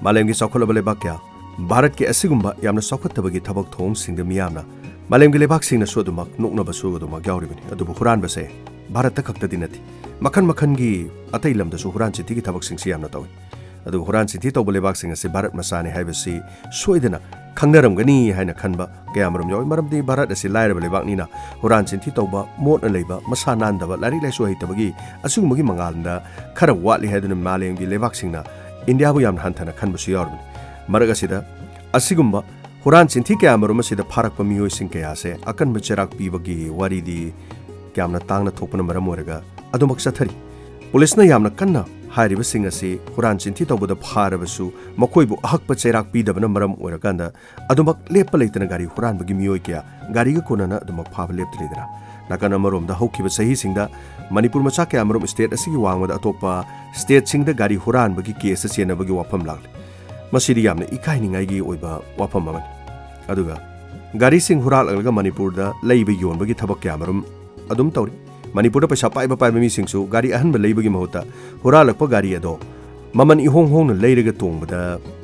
ꯃꯥꯂꯦꯝꯒꯤ ꯆꯥꯎꯈꯠꯂꯕ ꯂꯩꯕꯥꯛ ꯀꯌꯥ, ꯚꯥꯔꯠꯀꯤ ꯑꯁꯤꯒꯨꯝꯕ ꯌꯥꯝꯅ ꯆꯥꯎꯈꯠꯇꯕꯒꯤ ꯊꯕꯛ ꯊꯧꯑꯣꯡꯁꯤꯡꯗ ꯃꯤꯌꯥꯝꯅ, ꯃꯥꯂꯦꯝꯒꯤ ꯂꯩꯕꯥꯛꯁꯤꯡꯅꯁꯨ ꯑꯗꯨꯃꯛ ꯅꯣꯛꯅꯕꯁꯨ ꯑꯗꯨꯃꯛ ꯌꯥꯎꯔꯤꯕꯅꯤ꯫ ꯑꯗꯨꯕꯨ ꯍꯨꯔꯥꯟꯕꯁꯦ ꯚꯥꯔꯠꯇ ꯈꯛꯇꯗꯤ ꯅꯠꯇꯦ, ꯃꯈꯜ ꯃꯈꯜꯒꯤ ꯑꯇꯩ ꯂꯝꯗꯁꯨ ꯍꯨꯔꯥꯟ ꯆꯤꯟꯊꯤꯒꯤ ꯊꯕꯛꯁꯤꯡꯁꯤ ꯌꯥꯝꯅ ꯇꯧꯏ꯫ ꯑꯗꯨꯒ ꯍꯨꯔꯥꯟ ꯆꯤꯟꯊꯤ ꯇꯧꯕ ꯂꯩꯕꯥꯛꯁꯤꯡ ꯑꯁꯤ ꯚꯥꯔꯠ ꯃꯆꯥꯅꯤ ꯍꯥꯏꯕꯁꯤ ꯁꯣꯏꯗꯅ ꯈꯪꯅꯔꯝꯒꯅꯤ ꯍꯥꯏꯅ ꯈꯟꯕ ꯀꯌꯥꯃꯔꯨꯝ ꯌꯥꯎꯏ꯫ ꯃꯔꯝꯗꯤ ꯚꯥꯔꯠ ꯑꯁꯤ ꯂꯥꯏꯔꯕ ꯂꯩꯕꯥꯛꯅꯤꯅ ꯍꯨꯔꯥꯟ ꯆꯤꯟꯊꯤ ꯇꯧꯕ, ꯃꯣꯠꯅ ꯂꯩꯕ, ꯃꯁꯥ ꯅꯥꯟꯗꯕ, ꯂꯥꯏꯔꯤꯛ ꯂꯥꯏꯁꯨ ꯍꯩꯇꯕꯒꯤ ꯑꯁꯤꯒꯨꯝꯕꯒꯤ ꯃꯉꯥꯜꯗ ꯈꯔ ꯋꯥꯠꯂꯤ ꯍꯥꯏꯗꯨꯅ ꯃꯥꯂꯦꯝꯒꯤ ꯂꯩꯕꯥꯛꯁꯤꯡꯅ ꯏꯟꯗꯤꯌꯥꯕꯨ ꯌꯥꯝꯅ ꯍꯟꯊꯅ ꯈꯟꯕꯁꯨ ꯌꯥꯎꯔꯤꯕꯅꯤ꯫ ꯃꯔꯛ ꯑꯁꯤꯗ ꯑꯁꯤꯒꯨꯝꯕ ꯍꯨꯔꯥꯟ ꯆꯤꯟꯊꯤ ꯀꯌꯥꯃꯔꯨꯝ ꯑꯁꯤꯗ ꯐꯥꯔꯛꯄ ꯃꯤꯑꯣꯏꯁꯤꯡ ꯀꯌꯥꯁꯦ ꯑꯀꯟꯕ ꯆꯩꯔꯥꯛ ꯄꯤꯕꯒꯤ ꯋꯥꯔꯤꯗꯤ ꯌꯥꯝꯅ ꯇꯥꯡꯅ ꯊꯣꯛꯄꯅ ꯃꯔꯝ ꯑꯣꯏꯔꯒ ꯑꯗꯨꯃꯛ ꯆꯠꯊꯔꯤ꯫ ꯄꯨꯂꯤꯁꯅ ꯌꯥꯝꯅ ꯀꯟꯅ ꯍꯥꯏꯔꯤꯕꯁꯤꯡ ꯑꯁꯤ ꯍꯨꯔꯥꯟ ꯆꯤꯟꯊꯤ ꯇꯧꯕꯗ ꯐꯥꯔꯕꯁꯨ ꯃꯈꯣꯏꯕꯨ ꯑꯍꯛꯄ ꯆꯩꯔꯥꯛ ꯄꯤꯗꯕꯅ ꯃꯔꯝ ꯑꯣꯏꯔꯀꯥꯟꯗ ꯑꯗꯨꯃꯛ ꯂꯦꯞꯄ ꯂꯩꯇꯅ ꯒꯥꯔꯤ ꯍꯨꯔꯥꯟꯕꯒꯤ ꯃꯤꯑꯣꯏ ꯀꯌꯥ ꯒꯥꯔꯤꯒ ꯀꯣꯟꯅꯅ ꯑꯗꯨꯃꯛ ꯐꯥꯕ ꯂꯦꯞꯇ꯭ꯔꯤꯗꯅ꯫ ꯅꯥꯀꯟ ꯑꯃꯔꯣꯝꯗ ꯍꯧꯈꯤꯕ ꯆꯍꯤꯁꯤꯡꯗ ꯃꯅꯤꯄꯨꯔ ꯃꯆꯥ ꯀꯌꯥꯃꯔꯨꯝ ꯁ꯭ꯇꯦꯠ ꯑꯁꯤꯒꯤ ꯋꯥꯡꯃꯗ ꯑꯇꯣꯞꯄ ꯁ꯭ꯇꯦꯠꯁꯤꯡꯗ ꯒꯥꯔꯤ ꯍꯨꯔꯥꯟꯕꯒꯤ ꯀꯦꯁꯇ ꯆꯦꯟꯅꯕꯒꯤ ꯋꯥꯐꯝ ꯂꯥꯛꯂꯤ꯫ ꯃꯁꯤꯗꯤ ꯌꯥꯝꯅ ꯏꯀꯥꯏꯅꯤꯡꯉꯥꯏꯒꯤ ꯑꯣꯏꯕ ꯋꯥꯐꯝ ꯑꯃꯅꯤ꯫ ꯑꯗꯨꯒ ꯒꯥꯔꯤꯁꯤꯡ ꯍꯨꯔꯥꯜꯂꯛꯂꯒ ꯃꯅꯤꯄꯨꯔꯗ ꯂꯩꯕ ꯌꯣꯟꯕꯒꯤ ꯊꯕꯛ ꯀꯌꯥꯃꯔꯨꯝ ꯑꯗꯨꯝ ꯇꯧꯔꯤ꯫ ꯃꯅꯤꯄꯨꯔꯗ ꯄꯩꯁꯥ ꯄꯥꯏꯕ ꯄꯥꯏꯕ ꯃꯤꯁꯤꯡꯁꯨ ꯒꯥꯔꯤ ꯑꯍꯟꯕ ꯂꯩꯕꯒꯤ ꯃꯍꯨꯠꯇ ꯍꯨꯔꯥꯜꯂꯛꯄ ꯒꯥꯔꯤ ꯑꯗꯣ ꯃꯃꯜ ꯏꯍꯣꯡ ꯍꯣꯡꯅ ꯂꯩꯔꯒ ꯇꯣꯡꯕꯗ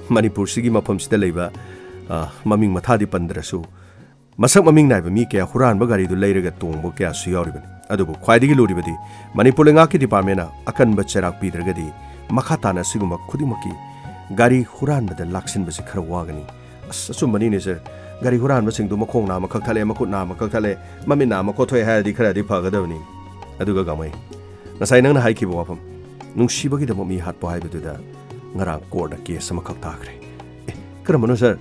ꯃꯅꯤꯄꯨꯔꯁꯤꯒꯤ ꯃꯐꯝꯁꯤꯗ ꯂꯩꯕ, ꯑ, ꯃꯃꯤꯡ ꯃꯊꯥꯗꯤ ꯄꯟꯗ꯭ꯔꯁꯨ ꯃꯁꯛ ꯃꯃꯤꯡ ꯅꯥꯏꯕ ꯃꯤ ꯀꯌꯥ ꯍꯨꯔꯥꯟꯕ ꯒꯥꯔꯤꯗꯨ ꯂꯩꯔꯒ ꯇꯣꯡꯕ ꯀꯌꯥꯁꯨ ꯌꯥꯎꯔꯤꯕꯅꯤ꯫ ꯑꯗꯨꯕꯨ ꯈ꯭ꯋꯥꯏꯗꯒꯤ ꯂꯨꯔꯤꯕꯗꯤ ꯃꯅꯤꯄꯨꯔ ꯂꯩꯉꯥꯛꯀꯤ ꯗꯤꯄꯥꯔꯠꯃꯦꯟꯅ ꯑꯀꯟꯕ ꯆꯩꯔꯥꯛ ꯄꯤꯗ꯭ꯔꯒꯗꯤ ꯃꯈꯥ ꯇꯥꯅ ꯑꯁꯤꯒꯨꯝꯕ ꯈꯨꯗꯤꯡꯃꯛꯀꯤ ꯒꯥꯔꯤ ꯍꯨꯔꯥꯟꯕꯗ ꯂꯥꯛꯁꯤꯟꯕꯁꯤ ꯈꯔ ꯋꯥꯒꯅꯤ꯫ ꯑꯁ, ꯑꯆꯨꯝꯕꯅꯤꯅꯦ ꯁꯥꯔ꯫ ꯒꯥꯔꯤ ꯍꯨꯔꯥꯟꯕꯁꯤꯡꯗꯨ ꯃꯈꯣꯡ ꯅꯥꯝꯃ ꯀꯛꯊꯠꯂꯦ, ꯃꯈꯨꯠ ꯅꯥꯝꯃ ꯀꯛꯊꯠꯂꯦ, ꯃꯃꯤꯠ ꯅꯥꯝꯃ ꯀꯣꯊꯣꯛꯑꯦ ꯍꯥꯏꯔꯗꯤ ꯈꯔꯗꯤ ꯐꯒꯗꯕꯅꯤ꯫ ꯑꯗꯨꯒ ꯒꯥꯡꯃꯩ, ꯉꯁꯥꯏ ꯅꯪꯅ ꯍꯥꯏꯈꯤꯕ ꯋꯥꯐꯝ, ꯅꯨꯡꯁꯤꯕꯒꯤꯗꯃꯛ ꯃꯤ ꯍꯥꯠꯄ ꯍꯥꯏꯕꯗꯨꯗ ꯉꯔꯥꯡ ꯀꯣꯔꯠꯅ ꯀꯦꯁ ꯑꯃꯈꯛ ꯇꯥꯈ꯭ꯔꯦ꯫ ꯑꯦ, ꯀꯔꯝꯕꯅꯣ ꯁꯥꯔ?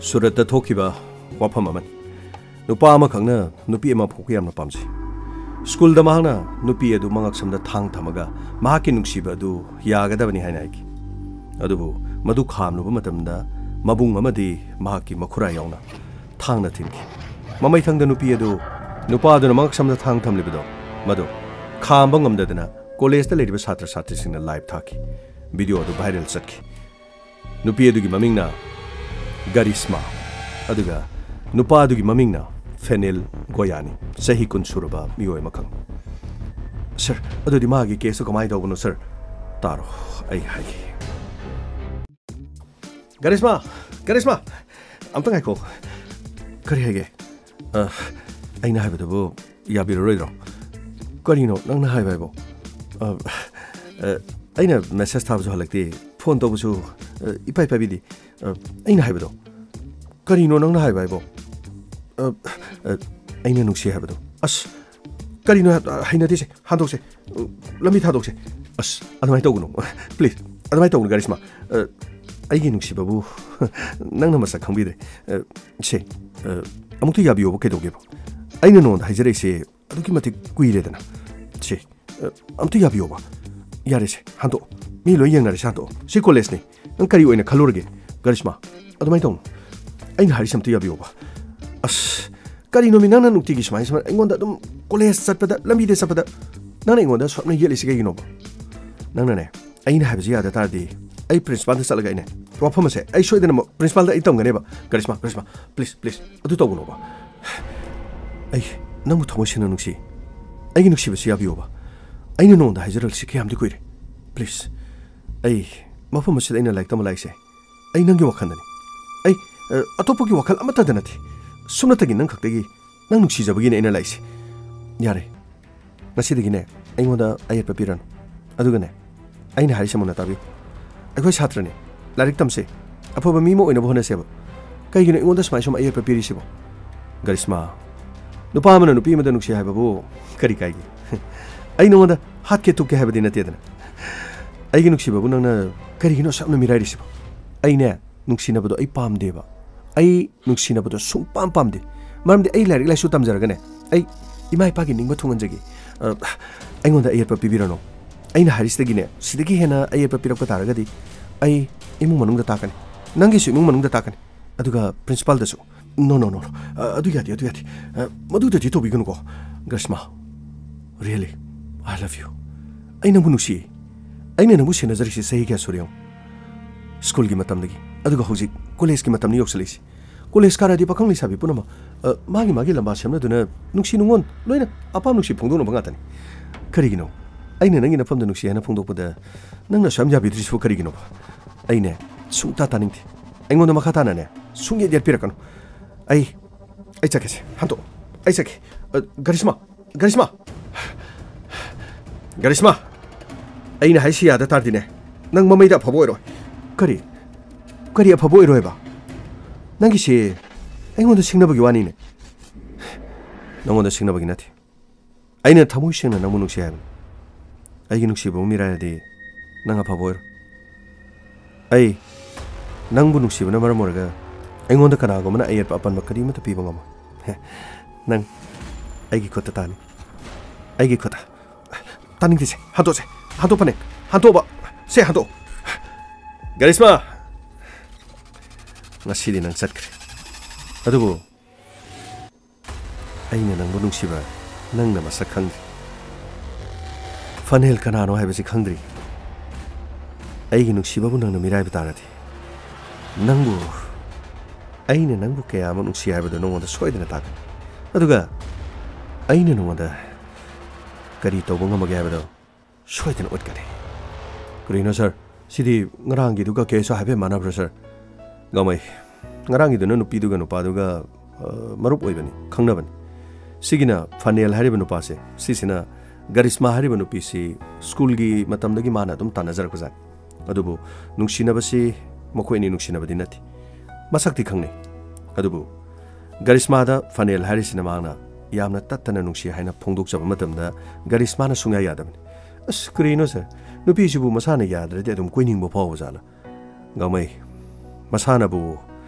ꯁꯨꯔꯠꯇ ꯊꯣꯛꯈꯤꯕ ꯋꯥꯐꯝ ꯑꯃꯅꯤ꯫ ꯅꯨꯄꯥ ꯑꯃꯈꯛꯅ ꯅꯨꯄꯤ ꯑꯃ ꯐꯥꯎꯕ ꯌꯥꯝꯅ ꯄꯥꯝꯖꯩ꯫ ꯁ꯭ꯀꯨꯜꯗ ꯃꯍꯥꯛꯅ ꯅꯨꯄꯤ ꯑꯗꯨ ꯃꯉꯛꯁꯝꯗ ꯊꯥꯡ ꯊꯝꯃꯒ ꯃꯍꯥꯛꯀꯤ ꯅꯨꯡꯁꯤꯕ ꯑꯗꯨ ꯌꯥꯒꯗꯕꯅꯤ ꯍꯥꯏꯅ ꯍꯥꯏꯈꯤ꯫ ꯑꯗꯨꯕꯨ ꯃꯗꯨ ꯈꯥꯝꯂꯨꯕ ꯃꯇꯝꯗ ꯃꯕꯨꯡ ꯑꯃꯗꯤ ꯃꯍꯥꯛꯀꯤ ꯃꯈꯨꯔꯥ ꯌꯥꯎꯅ ꯊꯥꯡꯅ ꯊꯤꯟꯈꯤ꯫ ꯃꯃꯩꯊꯪꯗ ꯅꯨꯄꯤ ꯑꯗꯨ, ꯅꯨꯄꯥ ꯑꯗꯨꯅ ꯃꯉꯛꯁꯝꯗ ꯊꯥꯡ ꯊꯝꯂꯤꯕꯗꯣ, ꯃꯗꯨ ꯈꯥꯝꯕ ꯉꯝꯗꯗꯅ ꯀꯣꯂꯦꯖꯇ ꯂꯩꯔꯤꯕ ꯁꯥꯇ꯭ꯔ ꯁꯥꯇ꯭ꯔꯤꯁꯤꯡꯅ ꯂꯥꯏꯚ ꯊꯥꯈꯤ꯫ ꯚꯤꯗꯤꯑꯣ ꯑꯗꯨ ꯚꯥꯏꯔꯦꯜ ꯆꯠꯈꯤ꯫ ꯅꯨꯄꯤ ꯑꯗꯨꯒꯤ ꯃꯃꯤꯡꯅ ꯒꯔꯤꯁꯃꯥ, ꯑꯗꯨꯒ ꯅꯨꯄꯥ ꯑꯗꯨꯒꯤ ꯃꯃꯤꯡꯅ ꯐꯦꯅꯤꯜ ꯒꯣꯌꯥꯅꯤ, ꯆꯍꯤ ꯀꯨꯟ ꯁꯨꯔꯕ ꯃꯤꯑꯣꯏ ꯑꯃꯈꯛ꯫ ꯁꯥꯔ, ꯑꯗꯨꯗꯤ ꯃꯥꯒꯤ ꯀꯦꯁꯇꯨ ꯀꯃꯥꯏꯅ ꯇꯧꯕꯅꯣ, ꯁꯥꯔ? ꯇꯥꯔꯣ, ꯑꯩ ꯍꯥꯏꯒꯦ꯫ ꯒꯔꯤꯁꯃꯥ! ꯒꯔꯤꯁꯃꯥ! ꯑꯝꯇ ꯉꯥꯏꯈꯣ꯫ ꯀꯔꯤ ꯍꯥꯏꯒꯦ? ꯑ, ꯑꯩꯅ ꯍꯥꯏꯕꯗꯨꯕꯨ ꯌꯥꯕꯤꯔꯔꯣꯏꯗ꯭ꯔꯣ? ꯀꯔꯤꯅꯣ ꯅꯪꯅ ꯍꯥꯏꯕ ꯍꯥꯏꯕꯣ? ꯑ, ꯑ, ꯑꯩꯅ ꯃꯦꯁꯦꯖ ꯊꯥꯕꯁꯨ ꯍꯜꯂꯛꯇꯦ꯫ ꯐꯣꯟ ꯇꯧꯕꯁꯨ, ꯑ, ꯏꯄꯥꯏ ꯄꯥꯏꯕꯤꯗꯦ꯫ ꯑ, ꯑꯩꯅ ꯍꯥꯏꯕꯗꯣ꯫ ꯀꯔꯤꯅꯣ ꯅꯪꯅ ꯍꯥꯏꯕ ꯍꯥꯏꯕꯣ? ꯑ, ꯑ, ꯑꯩꯅ ꯅꯨꯡꯁꯤ ꯍꯥꯏꯕꯗꯣ꯫ ꯑꯁ, ꯀꯔꯤꯅꯣ ꯍꯥꯏ-, ꯍꯩꯅꯗꯦꯁꯦ꯫ ꯍꯟꯗꯣꯛꯁꯦ꯫ ꯑ, ꯂꯝꯕꯤ ꯊꯥꯗꯣꯛꯁꯦ꯫ ꯑꯁ, ꯑꯗꯨꯃꯥꯏꯅ ꯇꯧꯒꯅꯨ꯫ Please, ꯑꯗꯨꯃꯥꯏꯅ ꯇꯧꯒꯅꯨ, ꯀꯔꯤꯁꯃꯥ꯫ ꯑ, ꯑꯩꯒꯤ ꯅꯨꯡꯁꯤꯕꯕꯨ ꯅꯪꯅ ꯃꯁꯛ ꯈꯪꯕꯤꯗ꯭ꯔꯦ꯫ ꯑ, ꯁꯦ, ꯑ, ꯑꯃꯨꯛꯇ ꯌꯥꯕꯤꯌꯣꯕ, ꯀꯩꯗꯧꯒꯦꯕ? ꯑꯩꯅ ꯅꯉꯣꯟꯗ ꯍꯥꯏꯖꯔꯛꯏꯁꯦ ꯑꯗꯨꯛꯀꯤ ꯃꯇꯤꯛ ꯀꯨꯏꯔꯦꯗꯅ꯫ ꯁꯦ, ꯑ, ꯑꯝꯇ ꯌꯥꯕꯤꯌꯣꯕ꯫ ꯌꯥꯔꯦꯁꯦ, ꯍꯟꯗꯣꯛꯑꯣ꯫ ꯃꯤ ꯂꯣꯏ ꯌꯦꯡꯅꯔꯦꯁꯦ, ꯍꯟꯗꯣꯛꯑꯣ꯫ ꯁꯤ ꯀꯣꯂꯦꯖꯅꯤ꯫ ꯅꯪ ꯀꯔꯤ ꯑꯣꯏꯅ ꯈꯜꯂꯨꯔꯒꯦ, ꯀꯔꯤꯁꯃꯥ? ꯑꯗꯨꯃꯥꯏꯅ ꯇꯧꯅꯨ꯫ ꯑꯩꯅ ꯍꯥꯏꯔꯤꯁꯦ ꯑꯝꯇ ꯌꯥꯕꯤꯌꯣꯕ꯫ ꯑꯁ, ꯀꯔꯤꯅꯣꯃꯤ ꯅꯪꯅ ꯅꯨꯡꯇꯤꯒꯤ ꯁꯨꯃꯥꯏꯅ, ꯁꯨꯃꯥꯏꯅ ꯑꯩꯉꯣꯟꯗ ꯑꯗꯨꯝ ꯀꯣꯂꯦꯖ ꯆꯠꯄꯗ, ꯂꯝꯕꯤꯗ ꯆꯠꯄꯗ ꯅꯪꯅ ꯑꯩꯉꯣꯟꯗ ꯁꯨꯞꯅ ꯌꯦꯠꯂꯤꯁꯤ ꯀꯩꯒꯤꯅꯣꯕ? ꯅꯪꯅꯅꯦ, ꯑꯩꯅ ꯍꯥꯏꯕꯁꯤ ꯌꯥꯗ ꯇꯥꯔꯗꯤ ꯑꯩ ꯄ꯭ꯔꯤꯟꯁꯤꯄꯥꯜꯗ ꯆꯠꯂꯒ ꯑꯩꯅꯦ, ꯋꯥꯐꯝ ꯑꯁꯦ ꯑꯩ ꯁꯣꯏꯗꯅꯃꯛ ꯄ꯭ꯔꯤꯟꯁꯤꯄꯥꯜꯗ ꯑꯩ ꯇꯝꯒꯅꯦꯕ꯫ ꯀꯔꯤꯁꯃꯥ, ꯀꯔꯤꯁꯃꯥ, please, please, ꯑꯗꯨ ꯇꯧꯒꯅꯣꯕ꯫ ꯑꯩ ꯅꯪꯕꯨ ꯊꯃꯣꯏ ꯁꯦꯡꯅ ꯅꯨꯡꯁꯤ꯫ ꯑꯩꯒꯤ ꯅꯨꯡꯁꯤꯕꯁꯤ ꯌꯥꯕꯤꯌꯣꯕ꯫ ꯑꯩꯅ ꯅꯉꯣꯟꯗ ꯍꯥꯏꯖꯔꯛꯂꯤꯁꯤ ꯀꯌꯥꯝꯗꯤ ꯀꯨꯏꯔꯦ꯫ Please, ꯑꯩ ꯃꯐꯝ ꯑꯁꯤꯗ ꯑꯩꯅ ꯂꯥꯏꯔꯤꯛ ꯇꯝꯕ ꯂꯥꯛꯏꯁꯦ, ꯑꯩ ꯅꯪꯒꯤ ꯋꯥꯈꯜꯗꯅꯤ꯫ ꯑꯩ, ꯑ, ꯑꯇꯣꯞꯄꯒꯤ ꯋꯥꯈꯜ ꯑꯃꯠꯇꯗ ꯅꯠꯇꯦ꯫ ꯁꯨꯞꯅꯇꯒꯤ ꯅꯪ ꯈꯛꯇꯒꯤ, ꯅꯪ ꯅꯨꯡꯁꯤꯖꯕꯒꯤꯅꯦ ꯑꯩꯅ ꯂꯥꯛꯏꯁꯦ꯫ ꯌꯥꯔꯦ, ꯉꯁꯤꯗꯒꯤꯅꯦ ꯑꯩꯉꯣꯟꯗ ꯑꯌꯦꯠꯄ ꯄꯤꯔꯅꯨ꯫ ꯑꯗꯨꯒꯅꯦ, ꯑꯩꯅ ꯍꯥꯏꯔꯤꯁꯦ ꯃꯨꯟꯅ ꯇꯥꯕꯤꯌꯨ꯫ ꯑꯩꯈꯣꯏ ꯁꯥꯇ꯭ꯔꯅꯦ, ꯂꯥꯏꯔꯤꯛ ꯇꯝꯁꯦ, ꯑꯐꯕ ꯃꯤ ꯑꯃ ꯑꯣꯏꯅꯕ ꯍꯣꯠꯅꯁꯦꯕ꯫ ꯀꯩꯒꯤꯅꯣ ꯑꯩꯉꯣꯟꯗ ꯁꯨꯃꯥꯏ ꯁꯨꯝ ꯑꯌꯦꯠꯄ ꯄꯤꯔꯤꯁꯤꯕꯣ? ꯒꯔꯤꯁꯃꯥ, ꯅꯨꯄꯥ ꯑꯃꯅ ꯅꯨꯄꯤ ꯑꯃꯗ ꯅꯨꯡꯁꯤ ꯍꯥꯏꯕꯕꯨ ꯀꯔꯤ ꯀꯥꯏꯒꯦ? ꯑꯩ ꯅꯉꯣꯟꯗ ꯍꯥꯠꯀꯦ ꯇꯨꯞꯀꯦ ꯍꯥꯏꯕꯗꯤ ꯅꯠꯇꯦꯗꯅ꯫ ꯑꯩꯒꯤ ꯅꯨꯡꯁꯤꯕꯕꯨ ꯅꯪꯅ ꯀꯔꯤꯒꯤꯅꯣ ꯑꯁꯨꯛ ꯌꯥꯝꯅ ꯃꯤꯔꯥꯏꯔꯤꯁꯤꯕꯣ? ꯑꯩꯅꯦ, ꯅꯨꯡꯁꯤꯅꯕꯗꯣ ꯑꯩ ꯄꯥꯝꯗꯦꯕ꯫ ꯑꯩ ꯅꯨꯡꯁꯤꯅꯕꯗꯣ ꯁꯨꯡꯄꯥꯝ ꯄꯥꯝꯗꯦ꯫ ꯃꯔꯝꯗꯤ ꯑꯩ ꯂꯥꯏꯔꯤꯛ ꯂꯥꯏꯁꯨ ꯇꯝꯖꯔꯒꯅꯦ, ꯑꯩ ꯏꯃꯥ ꯏꯄꯥꯒꯤ ꯅꯤꯡꯕ ꯊꯨꯡꯍꯟꯖꯒꯦ꯫ ꯑ, ꯑꯩꯉꯣꯟꯗ ꯑꯌꯦꯠꯄ ꯄꯤꯕꯤꯔꯅꯨ꯫ ꯑꯩꯅ ꯍꯥꯏꯔꯤꯁꯤꯗꯒꯤꯅꯦ, ꯁꯤꯗꯒꯤ ꯍꯦꯟꯅ ꯑꯌꯦꯠꯄ ꯄꯤꯔꯛꯄ ꯇꯥꯔꯒꯗꯤ ꯑꯩ ꯏꯃꯨꯡ ꯃꯅꯨꯡꯗ ꯇꯥꯛꯀꯅꯤ꯫ ꯅꯪꯒꯤꯁꯨ ꯏꯃꯨꯡ ꯃꯅꯨꯡꯗ ꯇꯥꯛꯀꯅꯤ꯫ ꯑꯗꯨꯒ ꯄ꯭ꯔꯤꯟꯁꯤꯄꯥꯜꯗꯁꯨ꯫ No, no, no, no. ꯑ, ꯑꯗꯨ ꯌꯥꯗꯦ, ꯑꯗꯨ ꯌꯥꯗꯦ꯫ ꯑ, ꯃꯗꯨꯗꯗꯤ ꯇꯧꯕꯤꯒꯅꯨꯀꯣ꯫ ꯒ꯭ꯔꯤꯁꯃꯥ, really, I love you. ꯑꯩ ꯅꯪꯕꯨ ꯅꯨꯡꯁꯤꯌꯦ꯫ ꯑꯩꯅ ꯅꯪꯕꯨ ꯁꯦꯟꯅꯖꯔꯤꯁꯤ ꯆꯍꯤ ꯀꯌꯥ ꯁꯨꯔꯦ ꯌꯦꯡꯉꯨ꯫ ꯁ꯭ꯀꯨꯜꯒꯤ ꯃꯇꯝꯗꯒꯤ꯫ ꯑꯗꯨꯒ ꯍꯧꯖꯤꯛ ꯀꯣꯂꯦꯖꯀꯤ ꯃꯇꯝꯅꯤ ꯌꯧꯁꯤꯜꯂꯛꯏꯁꯤ꯫ ꯀꯣꯂꯦꯖ ꯀꯥꯔꯗꯤ ꯄꯥꯈꯪ ꯂꯩꯁꯥꯕꯤ ꯄꯨꯝꯅꯃꯛ, ꯑ, ꯃꯥꯒꯤ ꯃꯥꯒꯤ ꯂꯝꯕꯥ ꯁꯦꯝꯅꯗꯨꯅ ꯅꯨꯡꯁꯤ ꯅꯨꯡꯉꯣꯟ ꯂꯣꯏꯅ ꯑꯄꯥꯝ ꯅꯨꯡꯁꯤ ꯐꯣꯡꯗꯣꯛꯅꯕ ꯉꯥꯛꯇꯅꯤ꯫ ꯀꯔꯤꯒꯤꯅꯣ? ꯑꯩꯅ ꯅꯪꯒꯤ ꯅꯐꯝꯗ ꯅꯨꯡꯁꯤ ꯍꯥꯏꯅ ꯐꯣꯡꯗꯣꯛꯄꯗ ꯅꯪꯅ ꯑꯁꯨꯛ ꯌꯥꯝ ꯌꯥꯕꯤꯗ꯭ꯔꯤꯁꯤꯕꯨ ꯀꯔꯤꯒꯤꯅꯣꯕ? ꯑꯩꯅꯦ, ꯁꯨꯡꯇꯥ ꯇꯥꯅꯤꯡꯗꯦ꯫ ꯑꯩꯉꯣꯟꯗ ꯃꯈꯥ ꯇꯥꯅꯅꯦ, ꯁꯨꯡꯌꯦꯠ ꯌꯦꯠꯄꯤꯔꯛꯀꯅꯨ꯫ ꯑꯩ, ꯑꯩ ꯆꯠꯀꯦꯁꯦ, ꯍꯟꯗꯣꯛꯑꯣ꯫ ꯑꯩ ꯆꯠꯀꯦ꯫ ꯑ, ꯒꯔꯤꯁꯃꯥ, ꯒꯔꯤꯁꯃꯥ! ꯒꯔꯤꯁꯃꯥ! ꯑꯩꯅ ꯍꯥꯏꯁꯤ ꯌꯥꯗ ꯇꯥꯔꯗꯤꯅꯦ, ꯅꯪ ꯃꯃꯩꯗ ꯑꯐꯕ ꯑꯣꯏꯔꯣꯏ꯫ ꯀꯔꯤ? ꯀꯔꯤ ꯑꯐꯕ ꯑꯣꯏꯔꯣꯏꯕ? ꯅꯪꯒꯤꯁꯦ ꯑꯩꯉꯣꯟꯗ ꯁꯤꯡꯅꯕꯒꯤ ꯋꯥꯅꯤꯅꯦ꯫ ꯅꯪꯉꯣꯟꯗ ꯁꯤꯡꯅꯕꯒꯤ ꯅꯠꯇꯦ꯫ ꯑꯩꯅ ꯊꯃꯣꯏ ꯁꯦꯡꯅ ꯅꯪꯕꯨ ꯅꯨꯡꯁꯤ ꯍꯥꯏꯕꯅꯤ꯫ ꯑꯩꯒꯤ ꯅꯨꯡꯁꯤꯕꯕꯨ ꯃꯤꯔꯥꯏꯔꯗꯤ ꯅꯪ ꯑꯐꯕ ꯑꯣꯏꯔꯣꯏ꯫ ꯑꯩ ꯅꯪꯕꯨ ꯅꯨꯡꯁꯤꯕꯅ ꯃꯔꯝ ꯑꯣꯏꯔꯒ ꯑꯩꯉꯣꯟꯗ ꯀꯅꯥꯒꯨꯝꯕꯅ ꯑꯌꯦꯠꯄ ꯑꯄꯟꯕ ꯀꯔꯤꯃꯠꯇ ꯄꯤꯕ ꯉꯝꯃꯣꯏ꯫ ꯍꯦ, ꯅꯪ ꯑꯩꯒꯤ ꯈꯨꯠꯇ ꯇꯥꯅꯤ꯫ ꯑꯩꯒꯤ ꯈꯨꯠꯇ꯫ ꯇꯥꯅꯤꯡꯗꯦꯁꯦ꯫ ꯍꯟꯗꯣꯛꯁꯦ꯫ ꯍꯟꯗꯣꯛꯄꯅꯦ꯫ ꯍꯟꯗꯣꯛꯑꯕ꯫ ꯁꯦ, ꯍꯟꯗꯣꯛꯑꯣ꯫ ꯒꯔꯤꯁꯃꯥ! ꯉꯁꯤꯗꯤ ꯅꯪ ꯆꯠꯈ꯭ꯔꯦ꯫ ꯑꯗꯨꯕꯨ ꯑꯩꯅ ꯅꯪꯕꯨ ꯅꯨꯡꯁꯤꯕ ꯅꯪꯅ ꯃꯁꯛ ꯈꯪꯗ꯭ꯔꯤ꯫ ꯐꯅꯦꯜ ꯀꯅꯥꯅꯣ ꯍꯥꯏꯕꯁꯤ ꯈꯪꯗ꯭ꯔꯤ꯫ ꯑꯩꯒꯤ ꯅꯨꯡꯁꯤꯕꯕꯨ ꯅꯪꯅ ꯃꯤꯔꯥꯏꯕ ꯇꯥꯔꯗꯤ, ꯅꯪꯕꯨ, ꯑꯩꯅ ꯅꯪꯕꯨ ꯀꯌꯥꯃꯨꯛ ꯅꯨꯡꯁꯤ ꯍꯥꯏꯕꯗꯨ ꯅꯉꯣꯟꯗ ꯁꯣꯏꯗꯅ ꯇꯥꯛꯀꯅꯤ꯫ ꯑꯗꯨꯒ ꯑꯩꯅ ꯅꯉꯣꯟꯗ ꯀꯔꯤ ꯇꯧꯕ ꯉꯝꯃꯒꯦ ꯍꯥꯏꯕꯗꯨ ꯁꯣꯏꯗꯅ ꯎꯠꯀꯅꯤ꯫ ꯀꯔꯤꯅꯣ ꯁꯥꯔ? ꯁꯤꯗꯤ ꯉꯔꯥꯡꯒꯤꯗꯨꯒ ꯀꯦꯁꯁꯨ ꯍꯥꯏꯐꯦꯠ ꯃꯥꯟꯅꯕ꯭ꯔꯣ ꯁꯥꯔ? ꯒꯥꯡꯃꯩ, ꯉꯔꯥꯡꯒꯤꯗꯨꯅ ꯅꯨꯄꯤꯗꯨꯒ ꯅꯨꯄꯥꯗꯨꯒ, ꯑ, ꯃꯔꯨꯞ ꯑꯣꯏꯕꯅꯤ, ꯈꯪꯅꯕꯅꯤ꯫ ꯁꯤꯒꯤꯅ ꯐꯅꯦꯜ ꯍꯥꯏꯔꯤꯕ ꯅꯨꯄꯥꯁꯦ, ꯁꯤꯁꯤꯅ ꯒꯔꯤꯁꯃꯥ ꯍꯥꯏꯔꯤꯕ ꯅꯨꯄꯤꯁꯤ ꯁ꯭ꯀꯨꯜꯒꯤ ꯃꯇꯝꯗꯒꯤ ꯃꯥꯅ ꯑꯗꯨꯝ ꯇꯥꯟꯅꯖꯔꯛꯄꯖꯥꯠꯅꯤ꯫ ꯑꯗꯨꯕꯨ ꯅꯨꯡꯁꯤꯅꯕꯁꯤ ꯃꯈꯣꯏ ꯑꯅꯤ ꯅꯨꯡꯁꯤꯅꯕꯗꯤ ꯅꯠꯇꯦ꯫ ꯃꯁꯛꯇꯤ ꯈꯪꯅꯩ꯫ ꯑꯗꯨꯕꯨ ꯒꯔꯤꯁꯃꯥꯗ ꯐꯅꯦꯜ ꯍꯥꯏꯔꯤꯁꯤꯅ ꯃꯍꯥꯛꯅ ꯌꯥꯝꯅ ꯇꯠꯇꯅ ꯅꯨꯡꯁꯤ ꯍꯥꯏꯅ ꯐꯣꯡꯗꯣꯛꯆꯕ ꯃꯇꯝꯗ ꯒꯔꯤꯁꯃꯥꯅ ꯁꯨꯡꯌꯥ ꯌꯥꯗꯕꯅꯤ꯫ "ꯑꯁ, ꯀꯔꯤꯅꯣ ꯁꯥꯔ? ꯅꯨꯄꯤꯁꯤꯕꯨ ꯃꯁꯥꯅ ꯌꯥꯗ꯭ꯔꯗꯤ ꯑꯗꯨꯝ ꯀꯣꯏꯅꯤꯡꯕ ꯐꯥꯎꯕ ꯖꯥꯠꯂ?" ꯒꯥꯡꯃꯩ, ꯃꯁꯥꯅꯕꯨ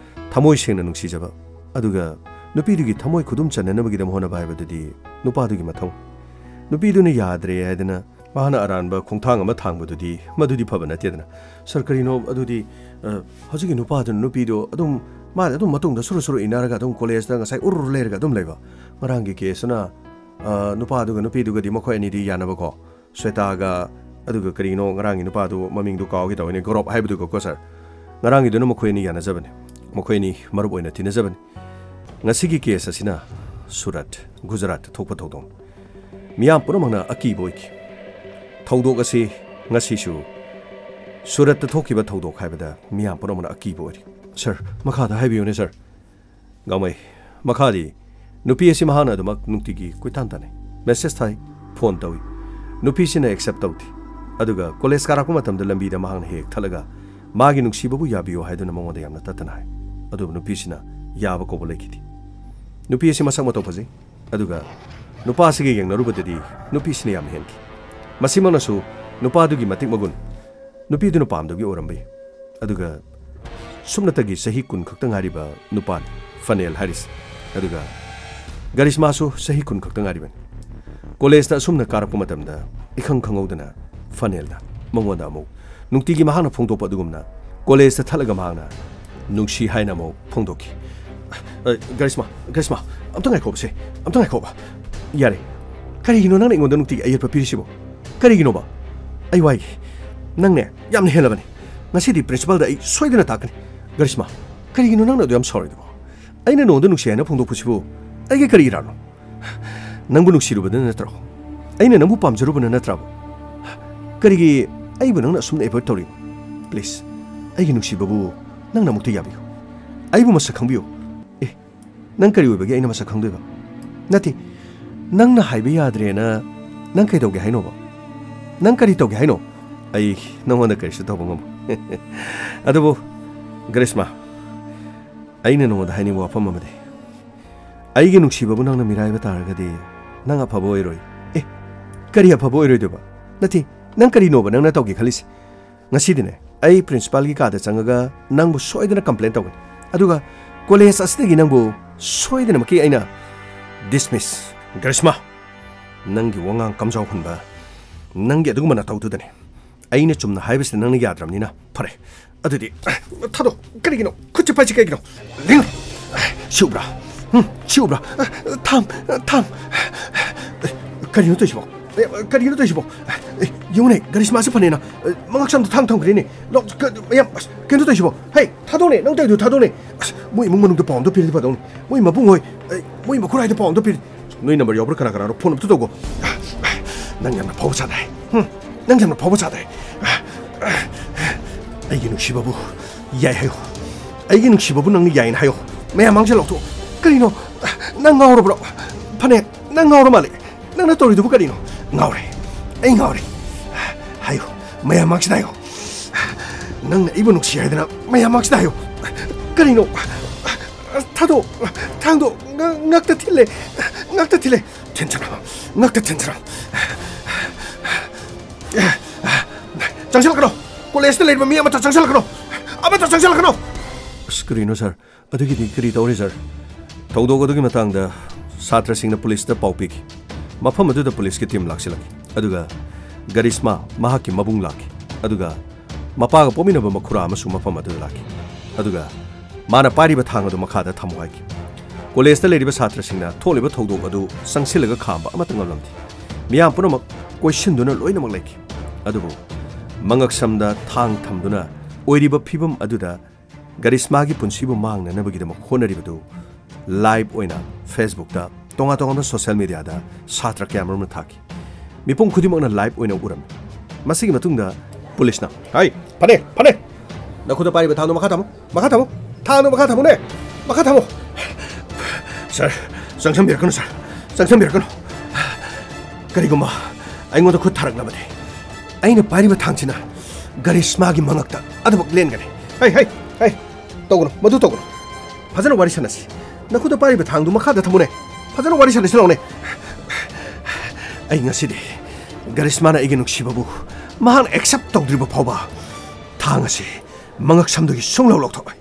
ꯊꯃꯣꯏ ꯁꯦꯡꯅ ꯅꯨꯡꯁꯤꯖꯕ, ꯑꯗꯨꯒ ꯅꯨꯄꯤꯗꯨꯒꯤ ꯊꯃꯣꯏ ꯈꯨꯗꯨꯝ ꯆꯟꯅꯅꯕꯒꯤꯗꯃꯛ ꯍꯣꯠꯅꯕ ꯍꯥꯏꯕꯗꯨꯗꯤ ꯅꯨꯄꯥꯗꯨꯒꯤ ꯃꯊꯧ꯫ ꯅꯨꯄꯤꯗꯨꯅ ꯌꯥꯗ꯭ꯔꯦ ꯍꯥꯏꯗꯅ ꯃꯍꯥꯛꯅ ꯑꯔꯥꯟꯕ ꯈꯣꯡꯊꯥꯡ ꯑꯃ ꯊꯥꯡꯕꯗꯨꯗꯤ, ꯃꯗꯨꯗꯤ ꯐꯕ ꯅꯠꯇꯦꯗꯅ꯫ ꯁꯥꯔ, ꯀꯔꯤꯅꯣ ꯑꯗꯨꯗꯤ, ꯑ, ꯍꯧꯖꯤꯛꯀꯤ ꯅꯨꯄꯥꯗꯨꯅ ꯅꯨꯄꯤꯗꯣ ꯑꯗꯨꯝ, ꯃꯥꯅ ꯑꯗꯨꯝ ꯃꯇꯨꯡꯗ ꯁꯨꯔꯨ ꯁꯨꯔꯨ ꯏꯟꯅꯔꯒ ꯑꯗꯨꯝ ꯀꯣꯂꯦꯖꯇ ꯉꯁꯥꯏ ꯎꯔ ꯂꯩꯔꯒ ꯑꯗꯨꯝ ꯂꯩꯕ꯫ ꯉꯔꯥꯡꯒꯤ ꯀꯦꯁꯇꯨꯅ, ꯑ, ꯅꯨꯄꯥꯗꯨꯒ ꯅꯨꯄꯤꯗꯨꯒꯗꯤ ꯃꯈꯣꯏ ꯑꯅꯤꯗꯤ ꯌꯥꯅꯕꯀꯣ꯫ ꯁ꯭ꯋꯦꯇꯥꯒ, ꯑꯗꯨꯒ ꯀꯔꯤꯅꯣ ꯉꯔꯥꯡꯒꯤ ꯅꯨꯄꯥꯗꯨ ꯃꯃꯤꯡꯗꯨ ꯀꯥꯎꯒꯦ ꯇꯧꯋꯤꯅꯦ, ꯒꯧꯔꯕ ꯍꯥꯏꯕꯗꯨꯒꯀꯣ ꯁꯥꯔ꯫ ꯉꯔꯥꯡꯒꯤꯗꯨꯅ ꯃꯈꯣꯏ ꯑꯅꯤ ꯌꯥꯅꯖꯕꯅꯤ꯫ ꯃꯈꯣꯏ ꯑꯅꯤ ꯃꯔꯨꯞ ꯑꯣꯏꯅ ꯇꯤꯟꯅꯖꯕꯅꯤ꯫ ꯉꯁꯤꯒꯤ ꯀꯦꯁ ꯑꯁꯤꯅ ꯁꯨꯔꯠ, ꯒꯨꯖꯔꯥꯠꯇ ꯊꯣꯛꯄ ꯊꯧꯗꯣꯛꯅꯤ꯫ ꯃꯤꯌꯥꯝ ꯄꯨꯝꯅꯃꯛꯅ ꯑꯀꯤꯕ ꯑꯣꯏꯈꯤ꯫ ꯊꯧꯗꯣꯛ ꯑꯁꯤ ꯉꯁꯤꯁꯨ ꯁꯨꯔꯠꯇ ꯊꯣꯛꯈꯤꯕ ꯊꯧꯗꯣꯛ ꯍꯥꯏꯕꯗ ꯃꯤꯌꯥꯝ ꯄꯨꯝꯅꯃꯛꯅ ꯑꯀꯤꯕ ꯑꯣꯏꯔꯤ꯫ ꯁꯥꯔ, ꯃꯈꯥꯗ ꯍꯥꯏꯕꯤꯌꯨꯅꯦ ꯁꯥꯔ꯫ ꯒꯥꯡꯃꯩ, ꯃꯈꯥꯗꯤ ꯅꯨꯄꯤ ꯑꯁꯤ ꯃꯍꯥꯛꯅ ꯑꯗꯨꯃꯛ ꯅꯨꯡꯇꯤꯒꯤ ꯀꯣꯏꯇꯥꯟ ꯇꯥꯟꯅꯩ꯫ ꯃꯦꯁꯦꯖ ꯊꯥꯏ, ꯐꯣꯟ ꯇꯧꯏ꯫ ꯅꯨꯄꯤꯁꯤꯅ ꯑꯦꯛꯁꯦꯞ ꯇꯧꯗꯦ꯫ ꯑꯗꯨꯒ ꯀꯣꯂꯦꯖ ꯀꯥꯔꯛꯄ ꯃꯇꯝꯗ ꯂꯝꯕꯤꯗ ꯃꯍꯥꯛꯅ ꯍꯦꯛ ꯊꯠꯂꯒ ꯃꯥꯒꯤ ꯅꯨꯡꯁꯤꯕꯕꯨ ꯌꯥꯕꯤꯌꯨ ꯍꯥꯏꯗꯨꯅ ꯃꯉꯣꯟꯗ ꯌꯥꯝꯅ ꯇꯠꯇꯅ ꯍꯥꯏ꯫ ꯑꯗꯨꯕꯨ ꯅꯨꯄꯤꯁꯤꯅ ꯌꯥꯕ ꯀꯧꯕ ꯂꯩꯈꯤꯗꯦ꯫ ꯅꯨꯄꯤ ꯑꯁꯤ ꯃꯁꯛ ꯃꯇꯧ ꯐꯖꯩ, ꯑꯗꯨꯒ ꯅꯨꯄꯥ ꯑꯁꯤꯒ ꯌꯦꯡꯅꯔꯨꯕꯗꯗꯤ ꯅꯨꯄꯤꯁꯤꯅ ꯌꯥꯝꯅ ꯍꯦꯟꯈꯤ꯫ ꯃꯁꯤꯃꯛꯅꯁꯨ ꯅꯨꯄꯥꯗꯨꯒꯤ ꯃꯇꯤꯛ ꯃꯒꯨꯟ ꯅꯨꯄꯤꯗꯨꯅ ꯄꯥꯝꯗꯕꯒꯤ ꯑꯣꯏꯔꯝꯕ ꯌꯥꯏ꯫ ꯑꯗꯨꯒ ꯁꯨꯞꯅꯇꯒꯤ ꯆꯍꯤ ꯀꯨꯟ ꯈꯛꯇ ꯉꯥꯏꯔꯤꯕ ꯅꯨꯄꯥꯅꯤ ꯐꯅꯦꯜ ꯍꯥꯏꯔꯤꯁꯤ꯫ ꯑꯗꯨꯒ ꯒꯔꯤꯁꯃꯥꯁꯨ ꯆꯍꯤ ꯀꯨꯟ ꯈꯛꯇ ꯉꯥꯏꯔꯤꯕꯅꯤ꯫ ꯀꯣꯂꯦꯖꯇ ꯑꯁꯨꯝꯅ ꯀꯥꯔꯛꯄ ꯃꯇꯝꯗ ꯏꯈꯪ ꯈꯪꯍꯧꯗꯅ ꯐꯅꯦꯜꯅ ꯃꯉꯣꯟꯗ ꯑꯃꯨꯛ ꯅꯨꯡꯇꯤꯒꯤ ꯃꯍꯥꯛꯅ ꯐꯣꯡꯗꯣꯛꯄ ꯑꯗꯨꯒꯨꯝꯅ ꯀꯣꯂꯦꯖꯇ ꯊꯠꯂꯒ ꯃꯍꯥꯛꯅ ꯅꯨꯡꯁꯤ ꯍꯥꯏꯅ ꯑꯃꯨꯛ ꯐꯣꯡꯗꯣꯛꯈꯤ꯫ "ꯑ, ꯒꯔꯤꯁꯃꯥ, ꯒꯔꯤꯁꯃꯥ, ꯑꯝꯇ ꯉꯥꯏꯈꯣꯕꯁꯦ, ꯑꯝꯇ ꯉꯥꯏꯈꯣꯕ꯫ ꯌꯥꯔꯦ, ꯀꯔꯤꯒꯤꯅꯣ ꯅꯪꯅ ꯑꯩꯉꯣꯟꯗ ꯅꯨꯡꯇꯤꯒꯤ ꯑꯌꯦꯠꯄ ꯄꯤꯔꯤꯁꯤꯕꯣ? ꯀꯔꯤꯒꯤꯅꯣꯕ? ꯑꯩ ꯋꯥꯏꯒꯦ꯫ ꯅꯪꯅꯦ, ꯌꯥꯝꯅ ꯍꯦꯜꯂꯕꯅꯤ꯫ ꯉꯁꯤꯗꯤ ꯄ꯭ꯔꯤꯟꯁꯤꯄꯥꯜꯗ ꯑꯩ ꯁꯣꯏꯗꯅ ꯇꯥꯛꯀꯅꯤ꯫ ꯒꯔꯤꯁꯃꯥ, ꯀꯔꯤꯒꯤꯅꯣ ꯅꯪꯅ ꯑꯗꯨ ꯌꯥꯝ ꯁꯥꯎꯔꯤꯗꯨꯕꯣ? ꯑꯩꯅ ꯅꯉꯣꯟꯗ ꯅꯨꯡꯁꯤ ꯍꯥꯏꯅ ꯐꯣꯡꯗꯣꯛꯄꯁꯤꯕꯨ ꯑꯩꯒꯤ ꯀꯔꯤ ꯏꯔꯥꯟꯅꯣ? ꯅꯪꯕꯨ ꯅꯨꯡꯁꯤꯔꯨꯕꯗ ꯅꯠꯇ꯭ꯔꯣ? ꯑꯩꯅ ꯅꯪꯕꯨ ꯄꯥꯝꯖꯔꯨꯕꯅ ꯅꯠꯇ꯭ꯔꯕ? ꯀꯔꯤꯒꯤ ꯑꯩꯕꯨ ꯅꯪꯅ ꯑꯁꯨꯝꯅ ꯑꯦꯚꯣꯏꯗ ꯇꯧꯔꯤꯅꯣ? ꯄ꯭ꯂꯤꯖ, ꯑꯩꯒꯤ ꯅꯨꯡꯁꯤꯕꯕꯨ ꯅꯪꯅ ꯑꯃꯨꯛꯇ ꯌꯥꯕꯤꯌꯨ꯫ ꯑꯩꯕꯨ ꯃꯁꯛ ꯈꯪꯕꯤꯌꯨ꯫ ꯑꯦ, ꯅꯪ ꯀꯔꯤ ꯑꯣꯏꯕꯒꯤ ꯑꯩꯅ ꯃꯁꯛ ꯈꯪꯗꯣꯏꯕ? ꯅꯠꯇꯦ, ꯅꯪꯅ ꯍꯥꯏꯕ ꯌꯥꯗ꯭ꯔꯦꯅ ꯅꯪ ꯀꯩꯗꯧꯒꯦ ꯍꯥꯏꯅꯣꯕ? ꯅꯪ ꯀꯔꯤ ꯇꯧꯒꯦ ꯍꯥꯏꯅꯣ? ꯑꯩ ꯅꯪꯉꯣꯟꯗ ꯀꯔꯤꯁꯨ ꯇꯧꯕ ꯉꯝꯃꯣꯏ꯫ ꯑꯗꯨꯕꯨ ꯒ꯭ꯔꯤꯁꯃꯥ, ꯑꯩꯅ ꯅꯉꯣꯟꯗ ꯍꯥꯏꯅꯤꯡꯕ ꯋꯥꯐꯝ ꯑꯃꯗꯤ, ꯑꯩꯒꯤ ꯅꯨꯡꯁꯤꯕꯕꯨ ꯅꯪꯅ ꯃꯤꯔꯥꯏꯕ ꯇꯥꯔꯒꯗꯤ ꯅꯪ ꯑꯐꯕ ꯑꯣꯏꯔꯣꯏ꯫ ꯑꯦ, ꯀꯔꯤ ꯑꯐꯕ ꯑꯣꯏꯔꯣꯏꯗꯣꯏꯕ? ꯅꯠꯇꯦ, ꯅꯪ ꯀꯔꯤꯅꯣꯕ ꯅꯪꯅ ꯇꯧꯒꯦ ꯈꯜꯂꯤꯁꯦ? ꯉꯁꯤꯗꯤꯅꯦ, ꯑꯩ ꯄ꯭ꯔꯤꯟꯁꯤꯄꯥꯜꯒꯤ ꯀꯥꯗ ꯆꯪꯉꯒ ꯅꯪꯕꯨ ꯁꯣꯏꯗꯅ ꯀꯝꯄ꯭ꯂꯦꯟ ꯇꯧꯒꯅꯤ꯫ ꯑꯗꯨꯒ ꯀꯣꯂꯦꯖ ꯑꯁꯤꯗꯒꯤ ꯅꯪꯕꯨ ꯁꯣꯏꯗꯅꯃꯛꯀꯤ ꯑꯩꯅ ꯗꯤꯁꯃꯤꯁ꯫ ꯒ꯭ꯔꯤꯁꯃꯥ, ꯅꯪꯒꯤ ꯋꯥꯉꯥꯡ ꯀꯝꯖꯥꯎ ꯍꯨꯟꯕ, ꯅꯪꯒꯤ ꯑꯗꯨꯒꯨꯝꯕ ꯅꯇꯧꯗꯨꯗꯅꯦ꯫ ꯑꯩꯅ ꯆꯨꯝꯅ ꯍꯥꯏꯕꯁꯤꯗ ꯅꯪꯅ ꯌꯥꯗ꯭ꯔꯕꯅꯤꯅ ꯐꯔꯦ꯫ ꯑꯗꯨꯗꯤ, ꯊꯥꯗꯣꯛ꯫ ꯀꯔꯤꯒꯤꯅꯣ? ꯈꯨꯠꯁꯦ ꯄꯥꯏꯁꯤ ꯀꯩꯒꯤꯅꯣ? ꯂꯦꯡꯉꯨ꯫ ꯁꯤ ꯎꯕ꯭ꯔꯥ? ꯎꯝ, ꯁꯤ ꯎꯕ꯭ꯔꯥ? ꯊꯥꯡ, ꯊꯥꯡ꯫ ꯀꯔꯤꯅꯣ ꯇꯧꯔꯤꯁꯤꯕꯣ? ꯀꯔꯤꯅꯣ ꯇꯧꯔꯤꯁꯤꯕꯣ? ꯌꯦꯡꯉꯨꯅꯦ, ꯒ꯭ꯔꯤꯁꯃꯥꯁꯤ ꯐꯅꯦꯅ ꯃꯉꯛꯁꯝꯗ ꯊꯥꯡ ꯊꯝꯈ꯭ꯔꯦꯅꯦ꯫ ꯂꯣꯛ-, ꯀ-, ꯃꯌꯥꯝ, ꯑꯁ, ꯀꯩꯅꯣ ꯇꯧꯔꯤꯁꯤꯕꯣ? ꯍꯩ, ꯊꯥꯗꯣꯛꯅꯦ, ꯅꯪ ꯇꯧꯔꯤꯗꯨ ꯊꯥꯗꯣꯛꯅꯦ꯫ ꯑꯁ, ꯃꯣꯏ ꯏꯃꯨꯡ ꯃꯅꯨꯡꯗ ꯄꯥꯎ ꯑꯝꯇ ꯄꯤꯔꯗꯤ ꯐꯗꯧꯅꯤ꯫ ꯃꯣꯏ ꯃꯕꯨꯡ ꯍꯣꯏ, ꯑꯩ, ꯃꯣꯏ ꯃꯈꯨꯔꯥꯏꯗ ꯄꯥꯎ ꯑꯝꯇ ꯄꯤꯔꯗꯤ꯫ ꯅꯣꯏ ꯅꯝꯕꯔ ꯌꯥꯎꯕ꯭ꯔꯥ? ꯀꯅꯥ ꯀꯅꯥꯅꯣ? ꯐꯣꯟ ꯑꯝꯇ ꯇꯧꯒꯣ꯫ ꯅꯪ ꯌꯥꯝꯅ ꯐꯥꯎꯕ ꯁꯥꯗꯥꯏ꯫ ꯍꯨꯝ, ꯅꯪ ꯌꯥꯝꯅ ꯐꯥꯎꯕ ꯁꯥꯗꯥꯏ꯫ ꯑꯩꯒꯤ ꯅꯨꯡꯁꯤꯕꯕꯨ ꯌꯥꯏ ꯍꯥꯏꯌꯨ꯫ ꯑꯩꯒꯤ ꯅꯨꯡꯁꯤꯕꯕꯨ ꯅꯪꯅ ꯌꯥꯏꯅ ꯍꯥꯏꯌꯨ꯫ ꯃꯌꯥꯝ ꯃꯥꯡꯁꯦ ꯂꯥꯎꯊꯣꯛꯑꯣ꯫ ꯀꯔꯤꯅꯣ? ꯅꯪ ꯉꯥꯎꯔꯕ꯭ꯔꯣ? ꯐꯅꯦꯛ, ꯅꯪ ꯉꯥꯎꯔ ꯃꯥꯜꯂꯦ꯫ ꯅꯪꯅ ꯇꯧꯔꯤꯗꯨꯕꯨ ꯀꯔꯤꯅꯣ? ꯉꯥꯎꯔꯦ꯫ ꯑꯩ ꯉꯥꯎꯔꯦ꯫ ꯍꯥꯏꯌꯨ, ꯃꯌꯥꯝ ꯃꯥꯡꯁꯤꯗ ꯍꯥꯏꯌꯣ꯫ ꯅꯪꯅ ꯑꯩꯕꯨ ꯅꯨꯡꯁꯤ ꯍꯥꯏꯗꯅ ꯃꯌꯥꯝ ꯃꯥꯡꯁꯤꯗ ꯍꯥꯏꯌꯣ꯫ ꯀꯔꯤꯅꯣ? ꯊꯥꯗꯣꯛ, ꯊꯥꯡꯗꯣꯛ, ꯉ-, ꯉꯛꯇ ꯊꯤꯜꯂꯦ, ꯉꯛꯇ ꯊꯤꯜꯂꯦ꯫ ꯊꯤꯟꯊꯔꯣ, ꯉꯛꯇ ꯊꯤꯟꯊꯔꯣ꯫ ꯆꯪꯁꯤꯜꯂꯛꯀꯅꯣ꯫ ꯀꯣꯂꯦꯖꯇ ꯂꯩꯔꯤꯕ ꯃꯤ ꯑꯃꯠꯇ ꯆꯪꯁꯤꯜꯂꯛꯀꯅꯣ꯫ ꯑꯃꯠꯇ ꯆꯪꯁꯤꯜꯂꯛꯀꯅꯣ꯫ ꯑꯁ, ꯀꯔꯤꯅꯣ ꯁꯥꯔ? ꯑꯗꯨꯒꯤꯗꯤ ꯀꯔꯤ ꯇꯧꯔꯦ, ꯁꯥꯔ? ꯊꯧꯗꯣꯛ ꯑꯗꯨꯒꯤ ꯃꯇꯥꯡꯗ ꯁꯥꯇ꯭ꯔꯁꯤꯡꯅ ꯄꯨꯂꯤꯁꯇ ꯄꯥꯎ ꯄꯤꯈꯤ꯫ ꯃꯐꯝ ꯑꯗꯨꯗ ꯄꯨꯂꯤꯁꯀꯤ ꯇꯤꯝ ꯂꯥꯛꯁꯤꯜꯂꯛꯈꯤ꯫ ꯑꯗꯨꯒ ꯒꯔꯤꯁꯃꯥ, ꯃꯍꯥꯛꯀꯤ ꯃꯕꯨꯡ ꯂꯥꯛꯈꯤ꯫ ꯑꯗꯨꯒ ꯃꯄꯥꯒ ꯄꯣꯛꯃꯤꯟꯅꯕ ꯃꯈꯨꯔꯥ ꯑꯃꯁꯨ ꯃꯐꯝ ꯑꯗꯨꯗ ꯂꯥꯛꯈꯤ꯫ ꯑꯗꯨꯒ ꯃꯥꯅ ꯄꯥꯏꯔꯤꯕ ꯊꯥꯡ ꯑꯗꯨ ꯃꯈꯥꯗ ꯊꯝꯃꯨ ꯍꯥꯏꯈꯤ꯫ ꯀꯣꯂꯦꯖꯇ ꯂꯩꯔꯤꯕ ꯁꯥꯇ꯭ꯔꯁꯤꯡꯅ ꯊꯣꯛꯂꯤꯕ ꯊꯧꯗꯣꯛ ꯑꯗꯨ ꯆꯪꯁꯤꯜꯂꯒ ꯈꯥꯝꯕ ꯑꯃꯠꯇ ꯉꯝꯂꯝꯗꯦ꯫ ꯃꯤꯌꯥꯝ ꯄꯨꯝꯅꯃꯛ ꯀꯣꯏꯁꯤꯟꯗꯨꯅ ꯂꯣꯏꯅꯃꯛ ꯂꯩꯈꯤ꯫ ꯑꯗꯨꯕꯨ ꯃꯉꯛꯁꯝꯗ ꯊꯥꯡ ꯊꯝꯗꯨꯅ ꯑꯣꯏꯔꯤꯕ ꯐꯤꯕꯝ ꯑꯗꯨꯗ ꯒꯔꯤꯁꯃꯥꯒꯤ ꯄꯨꯟꯁꯤꯕꯨ ꯃꯥꯡꯅꯅꯕꯒꯤꯗꯃꯛ ꯍꯣꯠꯅꯔꯤꯕꯗꯨ ꯂꯥꯏꯚ ꯑꯣꯏꯅ ꯐꯦꯁꯕꯨꯛꯇ, ꯇꯣꯉꯥꯟ ꯇꯣꯉꯥꯟꯕ ꯁꯣꯁꯤꯌꯦꯜ ꯃꯤꯗꯤꯌꯥꯗ ꯁꯥꯇ꯭ꯔ ꯀꯌꯥꯃꯔꯨꯝꯅ ꯊꯥꯈꯤ꯫ ꯃꯤꯄꯨꯝ ꯈꯨꯗꯤꯡꯃꯛꯅ ꯂꯥꯏꯚ ꯑꯣꯏꯅ ꯎꯔꯝꯃꯤ꯫ ꯃꯁꯤꯒꯤ ꯃꯇꯨꯡꯗ ꯄꯨꯂꯤꯁꯅ, "ꯍꯥꯏ, ꯐꯅꯦ, ꯐꯅꯦ! ꯅꯈꯨꯠꯇ ꯄꯥꯏꯔꯤꯕ ꯊꯥꯡꯗꯨ ꯃꯈꯥ ꯊꯝꯃꯨ, ꯃꯈꯥ ꯊꯝꯃꯨ! ꯊꯥꯡꯗꯨ ꯃꯈꯥ ꯊꯝꯃꯨꯅꯦ! ꯃꯈꯥ ꯊꯝꯃꯨ!" "ꯁꯥꯔ, ꯆꯪꯁꯟꯕꯤꯔꯛꯀꯅꯨ, ꯁꯥꯔ, ꯆꯪꯁꯟꯕꯤꯔꯛꯀꯅꯨ꯫ ꯀꯔꯤꯒꯨꯝꯕ ꯑꯩꯉꯣꯟꯗ ꯈꯨꯠ ꯊꯥꯔꯛꯂꯕꯗꯤ, ꯑꯩꯅ ꯄꯥꯏꯔꯤꯕ ꯊꯥꯡꯁꯤꯅ ꯒꯔꯤꯁꯃꯥꯒꯤ ꯃꯉꯛꯇ ꯑꯗꯨꯃꯛ ꯂꯦꯟꯒꯅꯤ꯫ ꯍꯩ, ꯍꯩ, ꯍꯩ! ꯇꯧꯒꯅꯨ, ꯃꯗꯨ ꯇꯧꯒꯅꯨ꯫ ꯐꯖꯅ ꯋꯥꯔꯤ ꯁꯥꯟꯅꯁꯤ꯫ ꯅꯈꯨꯠꯇ ꯄꯥꯏꯔꯤꯕ ꯊꯥꯡꯗꯨ ꯃꯈꯥꯗ ꯊꯝꯃꯨꯅꯦ꯫ ꯐꯖꯅ ꯋꯥꯔꯤ ꯁꯥꯟꯅꯁꯤ ꯂꯥꯎꯅꯦ꯫ ꯑꯩ ꯉꯁꯤꯗꯤ ꯒꯔꯤꯁꯃꯥꯅ ꯑꯩꯒꯤ ꯅꯨꯡꯁꯤꯕꯕꯨ ꯃꯍꯥꯛꯅ ꯑꯦꯛꯁꯦꯞ ꯇꯧꯗ꯭ꯔꯤꯕ ꯐꯥꯎꯕ ꯊꯥꯡ ꯑꯁꯤ ꯃꯉꯛꯁꯝꯗꯒꯤ ꯁꯨꯡꯂꯧ ꯂꯧꯊꯣꯛꯂꯣꯏ꯫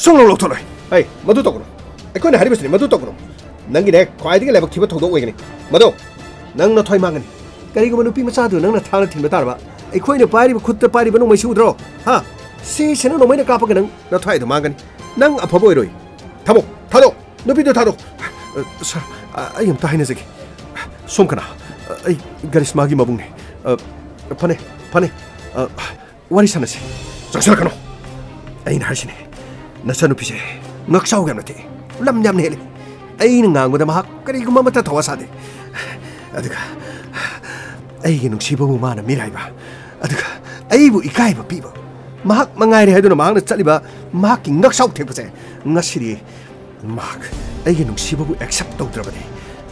ꯁꯨꯡꯂꯧ ꯂꯧꯊꯣꯛꯂꯣꯏ꯫ ꯍꯩ, ꯃꯗꯨ ꯇꯧꯒꯅꯨ꯫ ꯑꯩꯈꯣꯏꯅ ꯍꯥꯏꯔꯤꯕꯁꯤꯅꯤ, ꯃꯗꯨ ꯇꯧꯒꯅꯨ꯫ ꯅꯪꯒꯤꯅꯦ ꯈ꯭ꯋꯥꯏꯗꯒꯤ ꯂꯥꯏꯕꯛ ꯊꯤꯕ ꯊꯧꯗꯣꯛ ꯑꯣꯏꯒꯅꯤ꯫ ꯃꯗꯨ ꯅꯪ ꯅꯊ꯭ꯋꯥꯏ ꯃꯥꯡꯒꯅꯤ꯫ ꯀꯔꯤꯒꯨꯝꯕ ꯅꯨꯄꯤ ꯃꯆꯥꯗꯨ ꯅꯪꯅ ꯊꯥꯡꯅ ꯊꯤꯟꯕ ꯇꯥꯔꯕ, ꯑꯩꯈꯣꯏꯅ ꯄꯥꯏꯔꯤꯕ ꯈꯨꯠꯇ ꯄꯥꯏꯔꯤꯕ ꯅꯣꯡꯃꯩꯁꯤ ꯎꯗ꯭ꯔꯣ? ꯍꯥ? ꯁꯤꯁꯤꯅ ꯅꯣꯡꯃꯩꯅ ꯀꯥꯞꯄꯒ ꯅꯪ ꯅꯊ꯭ꯋꯥꯏꯗꯣ ꯃꯥꯡꯒꯅꯤ꯫ ꯅꯪ ꯑꯐꯕ ꯑꯣꯏꯔꯣꯏ꯫ ꯊꯝꯃꯣ, ꯊꯥꯗꯣꯛ꯫ ꯅꯨꯄꯤꯗꯣ ꯊꯥꯗꯣꯛ꯫ ꯑ, ꯁꯥꯔ, ꯑ, ꯑꯩ ꯑꯝꯇ ꯍꯥꯏꯅꯖꯒꯦ꯫ ꯁꯣꯝ ꯀꯅꯥ? ꯑ, ꯑꯩ ꯒꯔꯤꯁꯃꯥꯒꯤ ꯃꯕꯨꯡꯅꯦ꯫ ꯑ, ꯐꯅꯦ, ꯐꯅꯦ꯫ ꯑ, ꯋꯥꯔꯤ ꯁꯥꯟꯅꯁꯤ꯫ ꯆꯪꯁꯤꯜꯂꯛꯀꯅꯨ꯫ ꯑꯩꯅ ꯍꯥꯏꯁꯤꯅꯦ, ꯅꯆꯥꯅꯨꯄꯤꯁꯦ ꯉꯛꯆꯥꯎ ꯌꯥꯝꯅ ꯊꯦꯛꯏ, ꯂꯝ ꯌꯥꯝꯅ ꯍꯦꯜꯂꯤ꯫ ꯑꯩꯅ ꯉꯥꯡꯕꯗ ꯃꯍꯥꯛ ꯀꯔꯤꯒꯨꯝꯕ ꯑꯃꯠꯇ ꯊꯋꯥ ꯁꯥꯗꯦ꯫ ꯑꯗꯨꯒ ꯑꯩꯒꯤ ꯅꯨꯡꯁꯤꯕꯕꯨ ꯃꯥꯅ ꯃꯤꯔꯥꯏꯕ, ꯑꯗꯨꯒ ꯑꯩꯕꯨ ꯏꯀꯥꯏꯕ ꯄꯤꯕ꯫ ꯃꯍꯥꯛ ꯃꯉꯥꯏꯔꯦ ꯍꯥꯏꯗꯨꯅ ꯃꯍꯥꯛꯅ ꯆꯠꯂꯤꯕ ꯃꯍꯥꯛꯀꯤ ꯉꯛꯆꯥꯎ ꯊꯦꯛꯄꯁꯦ꯫ ꯉꯁꯤꯗꯤ ꯃꯍꯥꯛ ꯑꯩꯒꯤ ꯅꯨꯡꯁꯤꯕꯕꯨ ꯑꯦꯛꯁꯦꯞ ꯇꯧꯗ꯭ꯔꯕꯗꯤ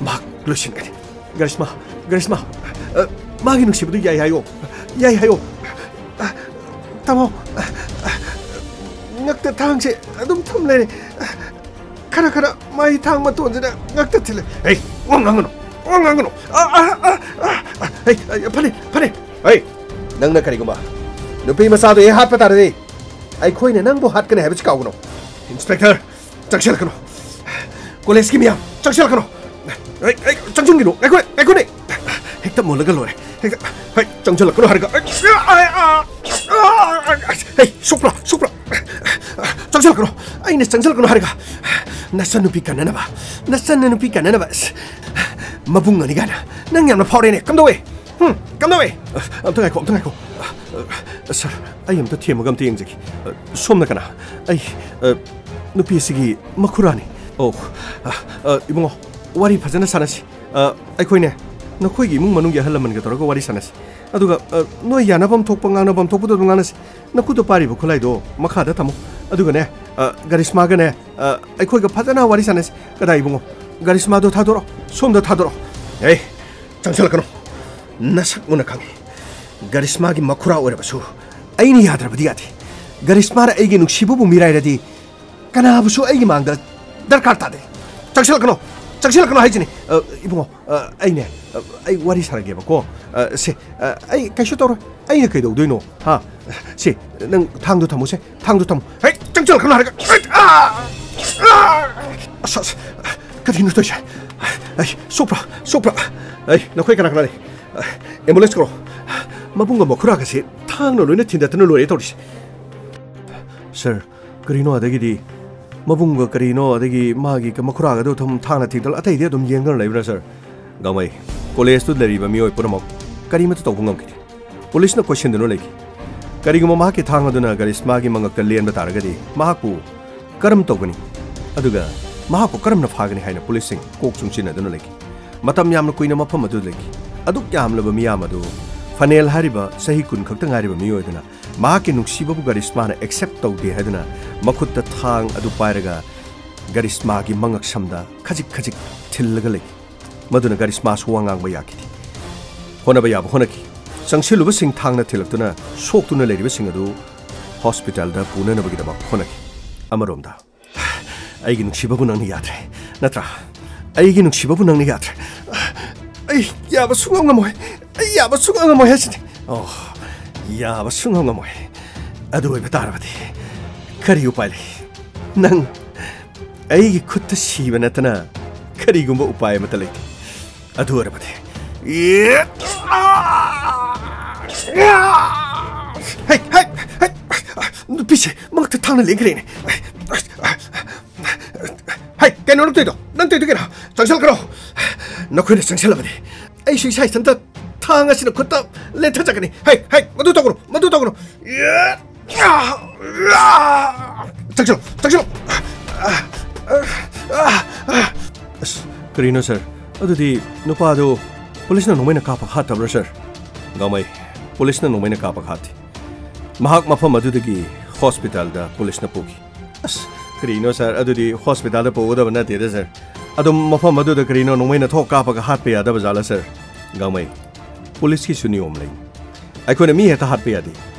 ꯃꯍꯥꯛ ꯂꯣꯏꯁꯤꯟꯒꯅꯤ꯫ ꯒꯔꯤꯁꯃꯥ, ꯒꯔꯤꯁꯃꯥ, ꯑ, ꯃꯥꯒꯤ ꯅꯨꯡꯁꯤꯕꯗꯨ ꯌꯥꯏ ꯍꯥꯏꯌꯣ, ꯌꯥꯏ ꯍꯥꯏꯌꯣ꯫ ꯇꯥꯃꯣ, ꯉꯛꯇ ꯊꯥꯡꯁꯦ ꯑꯗꯨꯝ ꯊꯝ ꯂꯩꯔꯦ꯫ ꯈꯔ ꯈꯔ ꯃꯥꯏ ꯊꯥꯡ ꯃꯇꯣꯟꯁꯤꯅ ꯉꯛꯇ ꯊꯤꯜꯂꯦ꯫ ꯍꯦ, ꯋꯥ ꯉꯥꯡꯒꯅꯨ, ꯋꯥ ꯉꯥꯡꯒꯅꯨ꯫ ꯑ, ꯑ, ꯑ, ꯑ, ꯑ, ꯍꯦ, ꯑ, ꯐꯅꯤ, ꯐꯅꯤ꯫ ꯍꯦ, ꯅꯪꯅ ꯀꯔꯤꯒꯨꯝꯕ ꯅꯨꯄꯤ ꯃꯆꯥꯗꯨ ꯍꯦꯛ ꯍꯥꯠꯄ ꯇꯥꯔꯗꯤ, ꯑꯩꯈꯣꯏꯅ ꯅꯪꯕꯨ ꯍꯥꯠꯀꯅꯤ ꯍꯥꯏꯕꯁꯤ ꯀꯥꯎꯒꯅꯨ꯫ ꯏꯟꯁꯄꯦꯛꯇꯔ, ꯆꯪꯁꯤꯜꯂꯛꯀꯅꯨ꯫ ꯀꯣꯂꯦꯖꯀꯤ ꯃꯤꯌꯥꯝ, ꯆꯪꯁꯤꯜꯂꯛꯀꯅꯨ꯫ ꯑꯩ, ꯑꯩ, ꯆꯪꯁꯤꯟꯒꯅꯨ꯫ ꯉꯥꯏꯈꯣꯅꯦ, ꯉꯥꯏꯈꯣꯅꯦ꯫ ꯍꯦꯛꯇ ꯃꯨꯜꯂꯒ ꯂꯣꯏꯔꯦ꯫ ꯍꯦꯛꯇ, ꯍꯦ, ꯆꯪꯁꯤꯜꯂꯛꯀꯅꯨ ꯍꯥꯏꯔꯒ꯫ ꯑꯩ, ꯑ, ꯑ, ꯑ, ꯍꯦ, ꯁꯣꯛꯄ꯭ꯔꯥ? ꯁꯣꯛꯄ꯭ꯔꯥ? ꯆꯪꯁꯤꯜꯂꯛꯀꯅꯨ꯫ ꯑꯩꯅ ꯆꯪꯁꯤꯜꯂꯛꯀꯅꯨ ꯍꯥꯏꯔꯒ꯫ ꯅꯆꯟꯅꯨꯄꯤ ꯀꯟꯅꯅꯕ, ꯅꯆꯟꯅꯨꯄꯤ ꯀꯟꯅꯅꯕ꯫ ꯑꯁ, ꯃꯕꯨꯡ ꯑꯅꯤ ꯀꯥꯏꯅ꯫ ꯅꯪ ꯌꯥꯝꯅ ꯐꯥꯎꯔꯦꯅꯦ꯫ ꯀꯝꯗꯧꯋꯦ? ꯍꯨꯝ? ꯀꯝꯗꯧꯋꯦ? ꯑ, ꯑꯝꯇ ꯉꯥꯏꯈꯣ, ꯑꯝꯇ ꯉꯥꯏꯈꯣ꯫ ꯑ, ꯑ, ꯁꯥꯔ, ꯑꯩ ꯑꯝꯇ ꯊꯦꯝꯃꯒ ꯑꯝꯇ ꯌꯦꯡꯖꯒꯦ꯫ ꯑ, ꯁꯣꯝꯅ ꯀꯅꯥ? ꯑꯩ, ꯑ, ꯅꯨꯄꯤ ꯑꯁꯤꯒꯤ ꯃꯈꯨꯔꯥꯅꯤ꯫ ꯑꯣ, ꯑ, ꯑ, ꯏꯕꯨꯡꯉꯣ, ꯋꯥꯔꯤ ꯐꯖꯅ ꯁꯥꯟꯅꯁꯤ꯫ ꯑ, ꯑꯩꯈꯣꯏꯅꯦ, ꯅꯈꯣꯏꯒꯤ ꯏꯃꯨꯡ ꯃꯅꯨꯡꯒꯤ ꯑꯍꯜ ꯂꯃꯟꯒ ꯇꯧꯔꯒ ꯋꯥꯔꯤ ꯁꯥꯟꯅꯁꯤ꯫ ꯑꯗꯨꯒ, ꯑ, ꯅꯣꯏ ꯌꯥꯅꯐꯝ ꯊꯣꯛꯄ, ꯉꯥꯡꯅꯐꯝ ꯊꯣꯛꯄꯗꯣ ꯑꯗꯨꯝ ꯉꯥꯡꯅꯁꯤ꯫ ꯅꯈꯨꯠꯇ ꯄꯥꯏꯔꯤꯕ ꯈꯨꯠꯂꯥꯏꯗꯣ ꯃꯈꯥꯗ ꯊꯝꯃꯨ꯫ ꯑꯗꯨꯒꯅꯦ, ꯑ, ꯒꯔꯤꯁꯃꯥꯒꯅꯦ, ꯑ, ꯑꯩꯈꯣꯏꯒ ꯐꯖꯅ ꯋꯥꯔꯤ ꯁꯥꯟꯅꯁꯤ꯫ ꯀꯗꯥꯏ ꯏꯕꯨꯡꯉꯣ? ꯒꯔꯤꯁꯃꯥꯗꯣ ꯊꯥꯗꯣꯔꯛꯑꯣ꯫ ꯁꯣꯝꯗ ꯊꯥꯗꯣꯔꯛꯑꯣ꯫ ꯑꯦ, ꯆꯪꯁꯤꯜꯂꯛꯀꯅꯨ꯫ ꯅꯁꯛ ꯃꯨꯟꯅ ꯈꯪꯉꯤ꯫ ꯒꯔꯤꯁꯃꯥꯒꯤ ꯃꯈꯨꯔꯥ ꯑꯣꯏꯔꯕꯁꯨ ꯑꯩꯅ ꯌꯥꯗ꯭ꯔꯕꯗꯤ ꯌꯥꯗꯦ꯫ ꯒꯔꯤꯁꯃꯥꯅ ꯑꯩꯒꯤ ꯅꯨꯡꯁꯤꯕꯕꯨ ꯃꯤꯔꯥꯏꯔꯗꯤ ꯀꯅꯥꯕꯨꯁꯨ ꯑꯩꯒꯤ ꯃꯥꯡꯗ ꯗꯔꯀꯥꯔ ꯇꯥꯗꯦ꯫ ꯆꯪꯁꯤꯜꯂꯛꯀꯅꯣ, ꯆꯪꯁꯤꯜꯂꯛꯀꯅꯣ ꯍꯥꯏꯁꯤꯅꯤ꯫ ꯑ, ꯏꯕꯨꯡꯉꯣ, ꯑ, ꯑꯩꯅꯦ, ꯑ, ꯑꯩ ꯋꯥꯔꯤ ꯁꯥꯔꯒꯦꯕꯀꯣ꯫ ꯑ, ꯁꯦ, ꯑ, ꯑꯩ ꯀꯩꯁꯨ ꯇꯧꯔꯣꯏ꯫ ꯑꯩꯅ ꯀꯩꯗꯧꯗꯣꯏꯅꯣ? ꯍꯥ? ꯁꯦ, ꯅꯪ ꯊꯥꯡꯗꯣ ꯊꯝꯃꯨꯁꯦ, ꯊꯥꯡꯗꯣ ꯊꯝꯃꯨ꯫ ꯍꯦ, ꯆꯪꯁꯤꯜꯂꯛꯀꯅꯣ ꯍꯥꯏꯔꯒ꯫ ꯑ, ꯑ, ꯑꯁ, ꯑꯁ, ꯀꯔꯤꯅꯣ ꯇꯧꯔꯤꯁꯦ? ꯑꯩ, ꯁꯣꯛꯄ꯭ꯔꯥ? ꯁꯣꯛꯄ꯭ꯔꯥ? ꯑꯩ, ꯅꯈꯣꯏ ꯀꯅꯥ ꯀꯅꯥ ꯂꯩ? ꯑꯦꯝꯕꯨꯂꯦꯟꯁ ꯀꯧꯔꯣ꯫ ꯃꯕꯨꯡꯒ ꯃꯈꯨꯔꯥꯒꯁꯦ ꯊꯥꯡꯅ ꯂꯣꯏꯅ ꯊꯤꯟꯗꯠꯇꯅ ꯂꯣꯏꯔꯦ ꯇꯧꯔꯤꯁꯦ꯫ ꯁꯥꯔ, ꯀꯔꯤꯅꯣ ꯑꯗꯒꯤꯗꯤ ꯃꯕꯨꯡꯒ ꯀꯔꯤꯅꯣ ꯑꯗꯒꯤ ꯃꯥꯒꯤ ꯃꯈꯨꯔꯥꯒꯗꯣ ꯑꯗꯨꯝ ꯊꯥꯡꯅ ꯊꯤꯟꯗꯠꯂ ꯑꯇꯩꯗꯤ ꯑꯗꯨꯝ ꯌꯦꯡꯗꯨꯅ ꯂꯩꯕ꯭ꯔꯥ, ꯁꯥꯔ? ꯒꯥꯡꯃꯩ, ꯀꯣꯂꯦꯖꯇꯨ ꯂꯩꯔꯤꯕ ꯃꯤꯑꯣꯏ ꯄꯨꯝꯅꯃꯛ ꯀꯔꯤꯃꯠꯇ ꯇꯧꯕ ꯉꯝꯈꯤꯗꯦ꯫ ꯄꯨꯂꯤꯁꯅ ꯀꯣꯏꯁꯤꯟꯗꯨꯅ ꯂꯩꯈꯤ꯫ ꯀꯔꯤꯒꯨꯝꯕ ꯃꯍꯥꯛꯀꯤ ꯊꯥꯡ ꯑꯗꯨꯅ ꯒꯔꯤꯁꯃꯥꯒꯤ ꯃꯉꯛꯇ ꯂꯦꯟꯕ ꯇꯥꯔꯒꯗꯤ ꯃꯍꯥꯛꯄꯨ ꯀꯔꯝ ꯇꯧꯒꯅꯤ? ꯑꯗꯨꯒ ꯃꯍꯥꯛꯄꯨ ꯀꯔꯝꯅ ꯐꯥꯒꯅꯤ ꯍꯥꯏꯅ ꯄꯨꯂꯤꯁꯁꯤꯡ ꯀꯣꯛ ꯆꯨꯡꯁꯤꯟꯅꯗꯨꯅ ꯂꯩꯈꯤ꯫ ꯃꯇꯝ ꯌꯥꯝꯅ ꯀꯨꯏꯅ ꯃꯐꯝ ꯑꯗꯨꯗ ꯂꯩꯈꯤ꯫ ꯑꯗꯨꯛ ꯌꯥꯝꯂꯕ ꯃꯤꯌꯥꯝ ꯑꯗꯨ ꯐꯅꯦꯜ ꯍꯥꯏꯔꯤꯕ ꯆꯍꯤ ꯀꯨꯟ ꯈꯛꯇ ꯉꯥꯏꯔꯤꯕ ꯃꯤꯑꯣꯏ ꯑꯗꯨꯅ ꯃꯍꯥꯛꯀꯤ ꯅꯨꯡꯁꯤꯕꯕꯨ ꯒꯔꯤꯁꯃꯥꯅ ꯑꯦꯛꯁꯦꯞ ꯇꯧꯗꯦ ꯍꯥꯏꯗꯨꯅ ꯃꯈꯨꯠꯇ ꯊꯥꯡ ꯑꯗꯨ ꯄꯥꯏꯔꯒ ꯒꯔꯤꯁꯃꯥꯒꯤ ꯃꯉꯛ ꯁꯝꯗ ꯈꯖꯤꯛ ꯈꯖꯤꯛ ꯊꯤꯜꯂꯒ ꯂꯩꯈꯤ꯫ ꯃꯗꯨꯅ ꯒꯔꯤꯁꯃꯥꯁꯨ ꯋꯥ ꯉꯥꯡꯕ ꯌꯥꯈꯤꯗꯦ꯫ ꯍꯣꯠꯅꯕ ꯌꯥꯕ ꯍꯣꯠꯅꯈꯤ꯫ ꯆꯪꯁꯤꯜꯂꯨꯕꯁꯤꯡ ꯊꯥꯡꯅ ꯊꯤꯜꯂꯛꯇꯨꯅ ꯁꯣꯛꯇꯨꯅ ꯂꯩꯔꯤꯕꯁꯤꯡ ꯑꯗꯨ ꯍꯣꯁꯄꯤꯇꯥꯜꯗ ꯄꯨꯅꯅꯕꯒꯤꯗꯃꯛ ꯍꯣꯠꯅꯈꯤ꯫ ꯑꯃꯔꯣꯝꯗ, "ꯑꯩꯒꯤ ꯅꯨꯡꯁꯤꯕꯕꯨ ꯅꯪꯅ ꯌꯥꯗ꯭ꯔꯦ, ꯅꯠꯇ꯭ꯔꯥ? ꯑꯩꯒꯤ ꯅꯨꯡꯁꯤꯕꯕꯨ ꯅꯪꯅ ꯌꯥꯗ꯭ꯔꯦ꯫ ꯑꯩ ꯌꯥꯕ ꯁꯨꯡꯉꯝ ꯉꯝꯃꯣꯏ꯫ ꯑꯩ ꯌꯥꯕ ꯁꯨꯡꯉꯝ ꯉꯝꯃꯣꯏ ꯍꯥꯏꯁꯤꯅꯤ꯫ ꯑꯣ, ꯌꯥꯕ ꯁꯨꯡꯉꯝ ꯉꯝꯃꯣꯏ꯫ ꯑꯗꯨ ꯑꯣꯏꯕ ꯇꯥꯔꯕꯗꯤ ꯀꯔꯤ ꯎꯄꯥꯏ ꯂꯩ? ꯅꯪ ꯑꯩꯒꯤ ꯈꯨꯠꯇ ꯁꯤꯕ ꯅꯠꯇꯅ ꯀꯔꯤꯒꯨꯝꯕ ꯎꯄꯥꯏ ꯑꯃꯠꯇ ꯂꯩꯇꯦ꯫ ꯑꯗꯨ ꯑꯣꯏꯔꯕꯗꯤ, ꯍꯩ, ꯍꯩ, ꯍꯩ, ꯅꯨꯄꯤꯁꯦ ꯃꯉꯛꯇ ꯊꯥꯡꯅ ꯂꯦꯡꯈ꯭ꯔꯦꯅꯦ꯫ ꯍꯩ, ꯀꯩꯅꯣ ꯅꯪ ꯇꯧꯔꯤꯗꯣ? ꯅꯪ ꯇꯧꯔꯤꯗꯣ ꯀꯩꯅꯣ? ꯆꯪꯁꯤꯜꯂꯛꯀꯅꯣ꯫ ꯅꯈꯣꯏꯅ ꯆꯪꯁꯤꯜꯂꯕꯗꯤ ꯑꯩꯁꯨ ꯏꯁꯥ ꯏꯊꯟꯇ ꯊꯥꯡ ꯑꯁꯤꯅ ꯈꯨꯠꯇ ꯂꯦꯟꯊꯠꯆꯒꯅꯤ꯫ ꯍꯩ, ꯍꯩ, ꯃꯗꯨ ꯇꯧꯒꯅꯨ, ꯃꯗꯨ ꯇꯧꯒꯅꯨ꯫ ꯆꯪꯁꯤꯜꯂꯣ, ꯆꯪꯁꯤꯜꯂꯣ꯫ ꯑꯁ, ꯀꯔꯤꯅꯣ ꯁꯥꯔ? ꯑꯗꯨꯗꯤ ꯅꯨꯄꯥꯗꯨ ꯄꯨꯂꯤꯁꯅ ꯅꯣꯡꯃꯩꯅ ꯀꯥꯞꯄ ꯍꯥꯠꯇꯕ꯭ꯔꯥ ꯁꯥꯔ? ꯒꯥꯡꯃꯩ, ꯄꯨꯂꯤꯁꯅ ꯅꯣꯡꯃꯩꯅ ꯀꯥꯞꯄ ꯍꯥꯠꯇꯦ꯫ ꯃꯍꯥꯛ ꯃꯐꯝ ꯑꯗꯨꯗꯒꯤ ꯍꯣꯁꯄꯤꯇꯥꯜꯗ ꯄꯨꯂꯤꯁꯅ ꯄꯨꯈꯤ꯫ ꯑꯁ, ꯀꯔꯤꯅꯣ ꯁꯥꯔ? ꯑꯗꯨꯗꯤ ꯍꯣꯁꯄꯤꯇꯥꯜꯗ ꯄꯨꯒꯗꯕ ꯅꯠꯇꯦꯗ ꯁꯥꯔ꯫ ꯑꯗꯨꯝ ꯃꯐꯝ ꯑꯗꯨꯗ ꯀꯔꯤꯅꯣ ꯅꯣꯡꯃꯩꯅ ꯊꯣꯛ ꯀꯥꯞꯄꯒ ꯍꯥꯠꯄ ꯌꯥꯗꯕ ꯖꯥꯠꯂꯥ ꯁꯥꯔ? ꯒꯥꯡꯃꯩ, ꯄꯨꯂꯤꯁꯀꯤꯁꯨ ꯅꯤꯌꯣꯝ ꯂꯩ꯫ ꯑꯩꯈꯣꯏꯅ ꯃꯤ ꯍꯦꯛꯇ ꯍꯥꯠꯄ ꯌꯥꯗꯦ꯫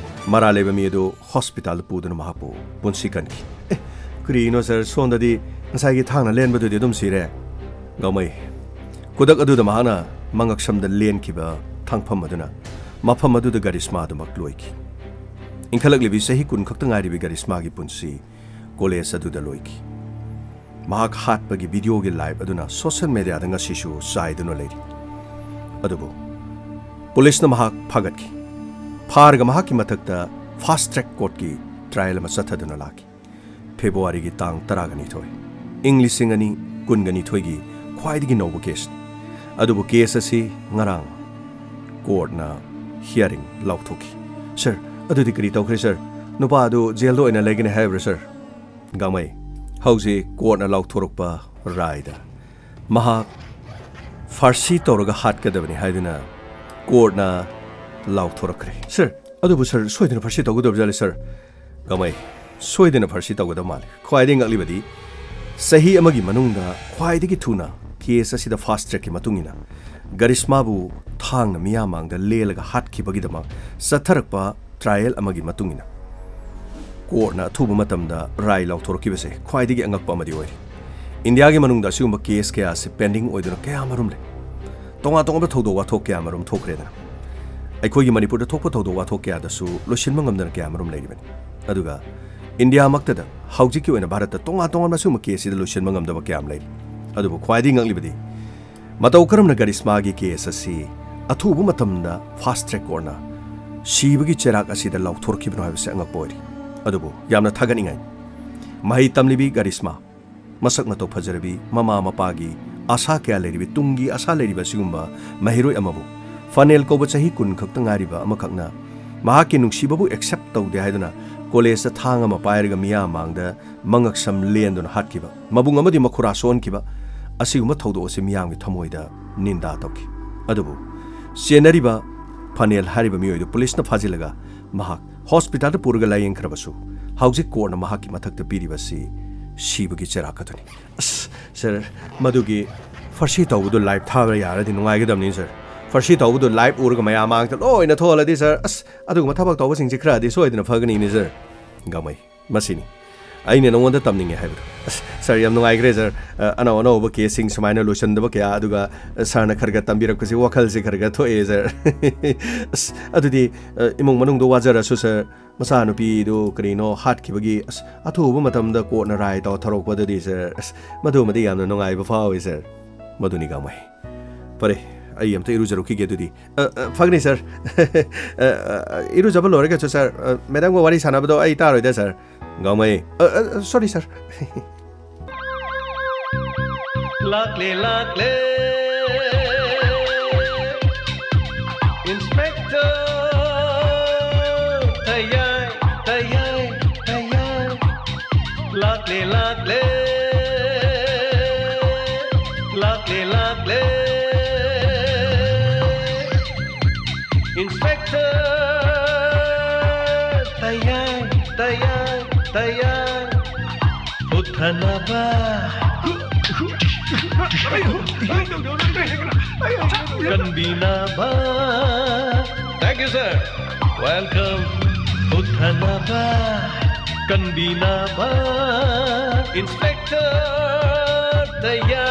ꯃꯔꯥꯜ ꯂꯩꯕ ꯃꯤ ꯑꯗꯨ ꯍꯣꯁꯄꯤꯇꯥꯜꯗ ꯄꯨꯗꯨꯅ ꯃꯍꯥꯛꯄꯨ ꯄꯨꯟꯁꯤ ꯀꯟꯈꯤ꯫ ꯑꯦ, ꯀꯔꯤꯅꯣ ꯁꯥꯔ? ꯁꯣꯝꯗꯗꯤ ꯉꯁꯥꯏꯒꯤ ꯊꯥꯡꯅ ꯂꯦꯟꯕꯗꯨꯗꯤ ꯑꯗꯨꯝ ꯁꯤꯔꯦ꯫ ꯒꯥꯡꯃꯩ, ꯈꯨꯗꯛ ꯑꯗꯨꯗ ꯃꯍꯥꯛꯅ ꯃꯉꯛꯁꯝꯗ ꯂꯦꯟꯈꯤꯕ ꯊꯥꯡꯐꯝ ꯑꯗꯨꯅ ꯃꯐꯝ ꯑꯗꯨꯗ ꯒꯔꯤꯁꯃꯥ ꯑꯗꯨꯃꯛ ꯂꯣꯏꯈꯤ꯫ ꯏꯟꯈꯠꯂꯛꯂꯤꯕꯤ ꯆꯍꯤ ꯀꯨꯟ ꯈꯛꯇ ꯉꯥꯏꯔꯤꯕꯤ ꯒꯔꯤꯁꯃꯥꯒꯤ ꯄꯨꯟꯁꯤ ꯀꯣꯂꯦꯖ ꯑꯗꯨꯗ ꯂꯣꯏꯈꯤ꯫ ꯃꯍꯥꯛ ꯍꯥꯠꯄꯒꯤ ꯚꯤꯗꯤꯑꯣꯒꯤ ꯂꯥꯏꯞ ꯑꯗꯨꯅ ꯁꯣꯁꯤꯌꯦꯜ ꯃꯦꯗꯤꯌꯥꯗ ꯉꯁꯤꯁꯨ ꯆꯥꯏꯗꯨꯅ ꯂꯩꯔꯤ꯫ ꯑꯗꯨꯕꯨ ꯄꯨꯂꯤꯁꯅ ꯃꯍꯥꯛ ꯐꯥꯒꯠꯈꯤ꯫ ꯐꯥꯔꯒ ꯃꯍꯥꯛꯀꯤ ꯃꯊꯛꯇ ꯐꯥꯁꯠ ꯇ꯭ꯔꯦꯛ ꯀꯣꯔꯠꯀꯤ ꯇ꯭ꯔꯥꯌꯦꯜ ꯑꯃ ꯆꯠꯊꯗꯨꯅ ꯂꯥꯛꯈꯤ꯫ ꯐꯦꯕ꯭ꯔꯨꯋꯥꯔꯤꯒꯤ ꯇꯥꯡ ꯇꯔꯥꯒ ꯅꯤꯊꯣꯏ, ꯏꯪ ꯂꯤꯁꯤꯡ ꯑꯅꯤ ꯀꯨꯟꯒ ꯅꯤꯊꯣꯏꯒꯤ ꯈ꯭ꯋꯥꯏꯗꯒꯤ ꯅꯧꯕ ꯀꯦꯁꯅꯤ꯫ ꯑꯗꯨꯕꯨ ꯀꯦꯁ ꯑꯁꯤ ꯉꯔꯥꯡ ꯀꯣꯔꯠꯅ ꯍꯤꯌꯥꯔꯤꯡ ꯂꯥꯎꯊꯣꯛꯈꯤ꯫ ꯁꯥꯔ, ꯑꯗꯨꯗꯤ ꯀꯔꯤ ꯇꯧꯈ꯭ꯔꯦ ꯁꯥꯔ? ꯅꯨꯄꯥ ꯑꯗꯨ ꯖꯦꯜꯗ ꯑꯣꯏꯅ ꯂꯩꯒꯅꯤ ꯍꯥꯏꯕ꯭ꯔꯥ ꯁꯥꯔ? ꯒꯥꯡꯃꯩ, ꯍꯧꯖꯤꯛ ꯀꯣꯔꯠꯅ ꯂꯥꯎꯊꯣꯔꯛꯄ ꯔꯥꯏꯗ ꯃꯍꯥꯛ ꯐꯥꯔꯁꯤ ꯇꯧꯔꯒ ꯍꯥꯠꯀꯗꯕꯅꯤ ꯍꯥꯏꯗꯨꯅ ꯀꯣꯔꯠꯅ ꯂꯥꯎꯊꯣꯔꯛꯈ꯭ꯔꯦ꯫ ꯁꯥꯔ, ꯑꯗꯨꯕꯨ ꯁꯥꯔ, ꯁꯣꯏꯗꯅ ꯐꯥꯔꯁꯤ ꯇꯧꯒꯗꯕ ꯖꯥꯠꯂꯦ ꯁꯥꯔ꯫ ꯒꯥꯡꯃꯩ, ꯁꯣꯏꯗꯅ ꯐꯥꯔꯁꯤ ꯇꯧꯒꯗꯕ ꯃꯥꯜꯂꯤ꯫ ꯈ꯭ꯋꯥꯏꯗꯒꯤ ꯉꯛꯂꯤꯕꯗꯤ ꯆꯍꯤ ꯑꯃꯒꯤ ꯃꯅꯨꯡꯗ ꯈ꯭ꯋꯥꯏꯗꯒꯤ ꯊꯨꯅ ꯀꯦꯁ ꯑꯁꯤꯗ ꯐꯥꯁꯠ ꯇ꯭ꯔꯦꯛꯀꯤ ꯃꯇꯨꯡ ꯏꯟꯅ ꯒꯔꯤꯁꯃꯥꯕꯨ ꯊꯥꯡꯅ ꯃꯤꯌꯥꯝ ꯃꯥꯡꯗ ꯂꯦꯜꯂꯒ ꯍꯥꯠꯈꯤꯕꯒꯤꯗꯃꯛ ꯆꯠꯊꯔꯛꯄ ꯇ꯭ꯔꯥꯌꯦꯜ ꯑꯃꯒꯤ ꯃꯇꯨꯡ ꯏꯟꯅ ꯀꯣꯔꯠꯅ ꯑꯊꯨꯕ ꯃꯇꯝꯗ ꯔꯥꯏ ꯂꯥꯎꯊꯣꯔꯛꯈꯤꯕꯁꯦ ꯈ꯭ꯋꯥꯏꯗꯒꯤ ꯑꯉꯛꯄ ꯑꯃꯗꯤ ꯑꯣꯏꯔꯤ꯫ ꯏꯟꯗꯤꯌꯥꯒꯤ ꯃꯅꯨꯡꯗ ꯑꯁꯤꯒꯨꯝꯕ ꯀꯦꯁ ꯀꯌꯥꯁꯦ ꯄꯦꯟꯗꯤꯡ ꯑꯣꯏꯗꯨꯅ ꯀꯌꯥ ꯑꯃꯔꯣꯝ ꯂꯩ꯫ ꯇꯣꯉꯥꯟ ꯇꯣꯉꯥꯟꯕ ꯊꯧꯗꯣꯛ ꯋꯥꯊꯣꯛ ꯀꯌꯥ ꯑꯃꯔꯣꯝ ꯊꯣꯛꯈ꯭ꯔꯦꯗꯅ꯫ ꯑꯩꯈꯣꯏꯒꯤ ꯃꯅꯤꯄꯨꯔꯗ ꯊꯣꯛꯄ ꯊꯧꯗꯣꯛ ꯋꯥꯊꯣꯛ ꯀꯌꯥꯗꯁꯨ ꯂꯣꯏꯁꯤꯟꯕ ꯉꯝꯗꯅ ꯀꯌꯥ ꯑꯃꯔꯣꯝ ꯂꯩꯔꯤꯕꯅꯤ꯫ ꯑꯗꯨꯒ ꯏꯟꯗꯤꯌꯥꯃꯛꯇꯗ ꯍꯧꯖꯤꯛꯀꯤ ꯑꯣꯏꯅ ꯚꯥꯔꯠꯇ ꯇꯣꯉꯥꯟ ꯇꯣꯉꯥꯟꯕ ꯑꯁꯤꯒꯨꯝꯕ ꯀꯦꯁꯁꯤꯗ ꯂꯣꯏꯁꯤꯟꯕ ꯉꯝꯗꯕ ꯀꯌꯥ ꯑꯃ ꯂꯩꯔꯤ꯫ ꯑꯗꯨꯕꯨ ꯈ꯭ꯋꯥꯏꯗꯒꯤ ꯉꯛꯂꯤꯕꯗꯤ ꯃꯇꯧ ꯀꯔꯝꯅ ꯒꯔꯤꯁꯃꯥꯒꯤ ꯀꯦꯁ ꯑꯁꯤ ꯑꯊꯨꯕ ꯃꯇꯝꯗ ꯐꯥꯁ ꯇ꯭ꯔꯦꯛ ꯀꯣꯔꯠꯅ ꯁꯤꯕꯒꯤ ꯆꯩꯔꯥꯛ ꯑꯁꯤꯗ ꯂꯥꯎꯊꯣꯔꯛꯈꯤꯕꯅꯣ ꯍꯥꯏꯕꯁꯤ ꯑꯉꯛꯄ ꯑꯣꯏꯔꯤ꯫ ꯑꯗꯨꯕꯨ ꯌꯥꯝꯅ ꯊꯥꯒꯠꯅꯤꯡꯉꯥꯏ, ꯃꯍꯩ ꯇꯝꯂꯤꯕꯤ ꯒꯔꯤꯁꯃꯥ, ꯃꯁꯛ ꯃꯇꯧ ꯐꯖꯔꯕꯤ, ꯃꯃꯥ ꯃꯄꯥꯒꯤ ꯑꯥꯁꯥ ꯀꯌꯥ ꯂꯩꯔꯤꯕꯤ, ꯇꯨꯡꯒꯤ ꯑꯥꯁꯥ ꯂꯩꯔꯤꯕ ꯑꯁꯤꯒꯨꯝꯕ ꯃꯍꯩꯔꯣꯏ ꯑꯃꯕꯨ, ꯐꯅꯦꯜ ꯀꯧꯕ ꯆꯍꯤ ꯀꯨꯟ ꯈꯛꯇ ꯉꯥꯏꯔꯤꯕ ꯑꯃꯈꯛꯅ ꯃꯍꯥꯛꯀꯤ ꯅꯨꯡꯁꯤꯕꯕꯨ ꯑꯦꯛꯁꯦꯞ ꯇꯧꯗꯦ ꯍꯥꯏꯗꯨꯅ ꯀꯣꯂꯦꯖꯇ ꯊꯥꯡ ꯑꯃ ꯄꯥꯏꯔꯒ ꯃꯤꯌꯥꯝ ꯃꯥꯡꯗ ꯃꯉꯛꯁꯝ ꯂꯦꯟꯗꯨꯅ ꯍꯥꯠꯈꯤꯕ, ꯃꯕꯨꯡ ꯑꯃꯗꯤ ꯃꯈꯨꯔꯥ ꯁꯣꯛꯍꯟꯈꯤꯕ, ꯑꯁꯤꯒꯨꯝꯕ ꯊꯧꯗꯣꯛ ꯑꯁꯤ ꯃꯤꯌꯥꯝꯒꯤ ꯊꯃꯣꯏꯗ ꯅꯤꯟꯗꯥ ꯇꯧꯈꯤ꯫ ꯑꯗꯨꯕꯨ ꯆꯦꯟꯅꯔꯤꯕ ꯐꯅꯦꯜ ꯍꯥꯏꯔꯤꯕ ꯃꯤꯑꯣꯏꯗꯨ ꯄꯨꯂꯤꯁꯅ ꯐꯥꯖꯤꯜꯂꯒ ꯃꯍꯥꯛ ꯍꯣꯁꯄꯤꯇꯥꯜꯗ ꯄꯨꯔꯒ ꯂꯥꯌꯦꯡꯈ꯭ꯔꯕꯁꯨ, ꯍꯧꯖꯤꯛ ꯀꯣꯔꯠꯅ ꯃꯍꯥꯛꯀꯤ ꯃꯊꯛꯇ ꯄꯤꯔꯤꯕꯁꯤ ꯁꯤꯕꯒꯤ ꯆꯩꯔꯥꯛ ꯑꯗꯨꯅꯤ꯫ ꯑꯁ, ꯁꯥꯔ, ꯃꯗꯨꯒꯤ ꯐꯥꯔꯁꯤ ꯇꯧꯕꯗꯨ ꯂꯥꯏꯚ ꯊꯥꯕ ꯌꯥꯔꯗꯤ ꯅꯨꯡꯉꯥꯏꯒꯗꯕꯅꯤ, ꯁꯥꯔ꯫ ꯐꯥꯔꯁꯤ ꯇꯧꯕꯗꯨ ꯂꯥꯏꯚ ꯎꯔꯒ ꯃꯌꯥꯝ ꯃꯥꯡꯗ ꯂꯣꯏꯅ ꯊꯣꯛꯍꯜꯂꯗꯤ, ꯁꯥꯔ, ꯑꯁ, ꯑꯗꯨꯒꯨꯝꯕ ꯊꯕꯛ ꯇꯧꯕꯁꯤꯡꯁꯤ ꯈꯔꯗꯤ ꯁꯣꯏꯗꯅ ꯐꯒꯅꯤꯅꯦ, ꯁꯥꯔ꯫ ꯒꯥꯡꯃꯩ, ꯃꯁꯤꯅꯤ ꯑꯩꯅ ꯅꯉꯣꯟꯗ ꯇꯝꯅꯤꯡꯉꯦ ꯍꯥꯏꯕꯗꯣ꯫ ꯑꯁ, ꯁꯥꯔ, ꯌꯥꯝ ꯅꯨꯡꯉꯥꯏꯈ꯭ꯔꯦ, ꯁꯥꯔ꯫ ꯑ, ꯑꯅꯧ ꯑꯅꯧꯕ ꯀꯦꯁꯁꯤꯡ ꯁꯨꯃꯥꯏꯅ ꯂꯣꯏꯁꯤꯟꯗꯕ ꯀꯌꯥ, ꯑꯗꯨꯒ, ꯑ, ꯁꯥꯔꯅ ꯈꯔ ꯈꯔ ꯇꯝꯕꯤꯔꯛꯄꯁꯤ ꯋꯥꯈꯜꯁꯤ ꯈꯔ ꯈꯔ ꯊꯣꯛꯑꯦ, ꯁꯥꯔ꯫ ꯑꯁ, ꯑꯗꯨꯗꯤ, ꯑ, ꯏꯃꯨꯡ ꯃꯅꯨꯡꯗꯣ ꯋꯥꯖꯔꯁꯨ, ꯁꯥꯔ, ꯃꯆꯥꯅꯨꯄꯤꯗꯨ ꯀꯔꯤꯅꯣ ꯍꯥꯠꯈꯤꯕꯒꯤ, ꯑꯁ, ꯑꯊꯨꯕ ꯃꯇꯝꯗ ꯀꯣꯔꯠꯅ ꯔꯥꯏ ꯇꯧꯊꯣꯔꯛꯄꯗꯨꯗꯤ, ꯁꯥꯔ, ꯑꯁ, ꯃꯗꯨꯃꯗꯤ ꯌꯥꯝꯅ ꯅꯨꯡꯉꯥꯏꯕ ꯐꯥꯎꯏ, ꯁꯥꯔ꯫ ꯃꯗꯨꯅꯤ, ꯒꯥꯡꯃꯩ꯫ ꯐꯔꯦ, ꯑꯩ ꯑꯝꯇ ꯏꯔꯨꯖꯔꯨꯈꯤꯒꯦ ꯑꯗꯨꯗꯤ꯫ ꯑ, ꯑ, ꯐꯒꯅꯤ, ꯁꯥꯔ꯫ ꯑ, ꯑ, ꯏꯔꯨꯖꯕ ꯂꯣꯏꯔꯒꯁꯨ, ꯁꯥꯔ, ꯑ, ꯃꯦꯗꯥꯝꯒ ꯋꯥꯔꯤ ꯁꯥꯟꯅꯕꯗꯣ ꯑꯩ ꯇꯥꯔꯣꯏꯗ, ꯁꯥꯔ꯫ ꯒꯥꯡꯃꯩ꯫ ꯑ, ꯑ, ꯑ, ꯁꯣꯔꯤ, ꯁꯥꯔ꯫ ꯂꯥꯛꯂꯦ, ꯂꯥꯛꯂꯦ꯫ ꯏꯟꯁꯄꯦꯛꯇꯔ ꯇꯌꯥꯏ, ꯇꯌꯥꯏ, ꯇꯌꯥꯏ꯫ ꯂꯥꯛꯂꯦ, ꯂꯥꯛꯂꯦ꯫ ꯂꯥꯛꯂꯦ, ꯂꯥꯛꯂꯦ꯫ ꯏꯟꯁꯄꯦꯛꯇꯔ ꯇꯌꯥꯏ, ꯇꯌꯥꯏ, ꯇꯌꯥꯏ꯫ ꯎꯠꯊꯅ ꯀꯟꯕꯤꯅꯕ꯫ Thank you, sir. Welcome. ꯍꯨꯠꯊꯅꯕ, ꯀꯟꯕꯤꯅꯕ꯫ Inspector ꯇꯌꯥ꯫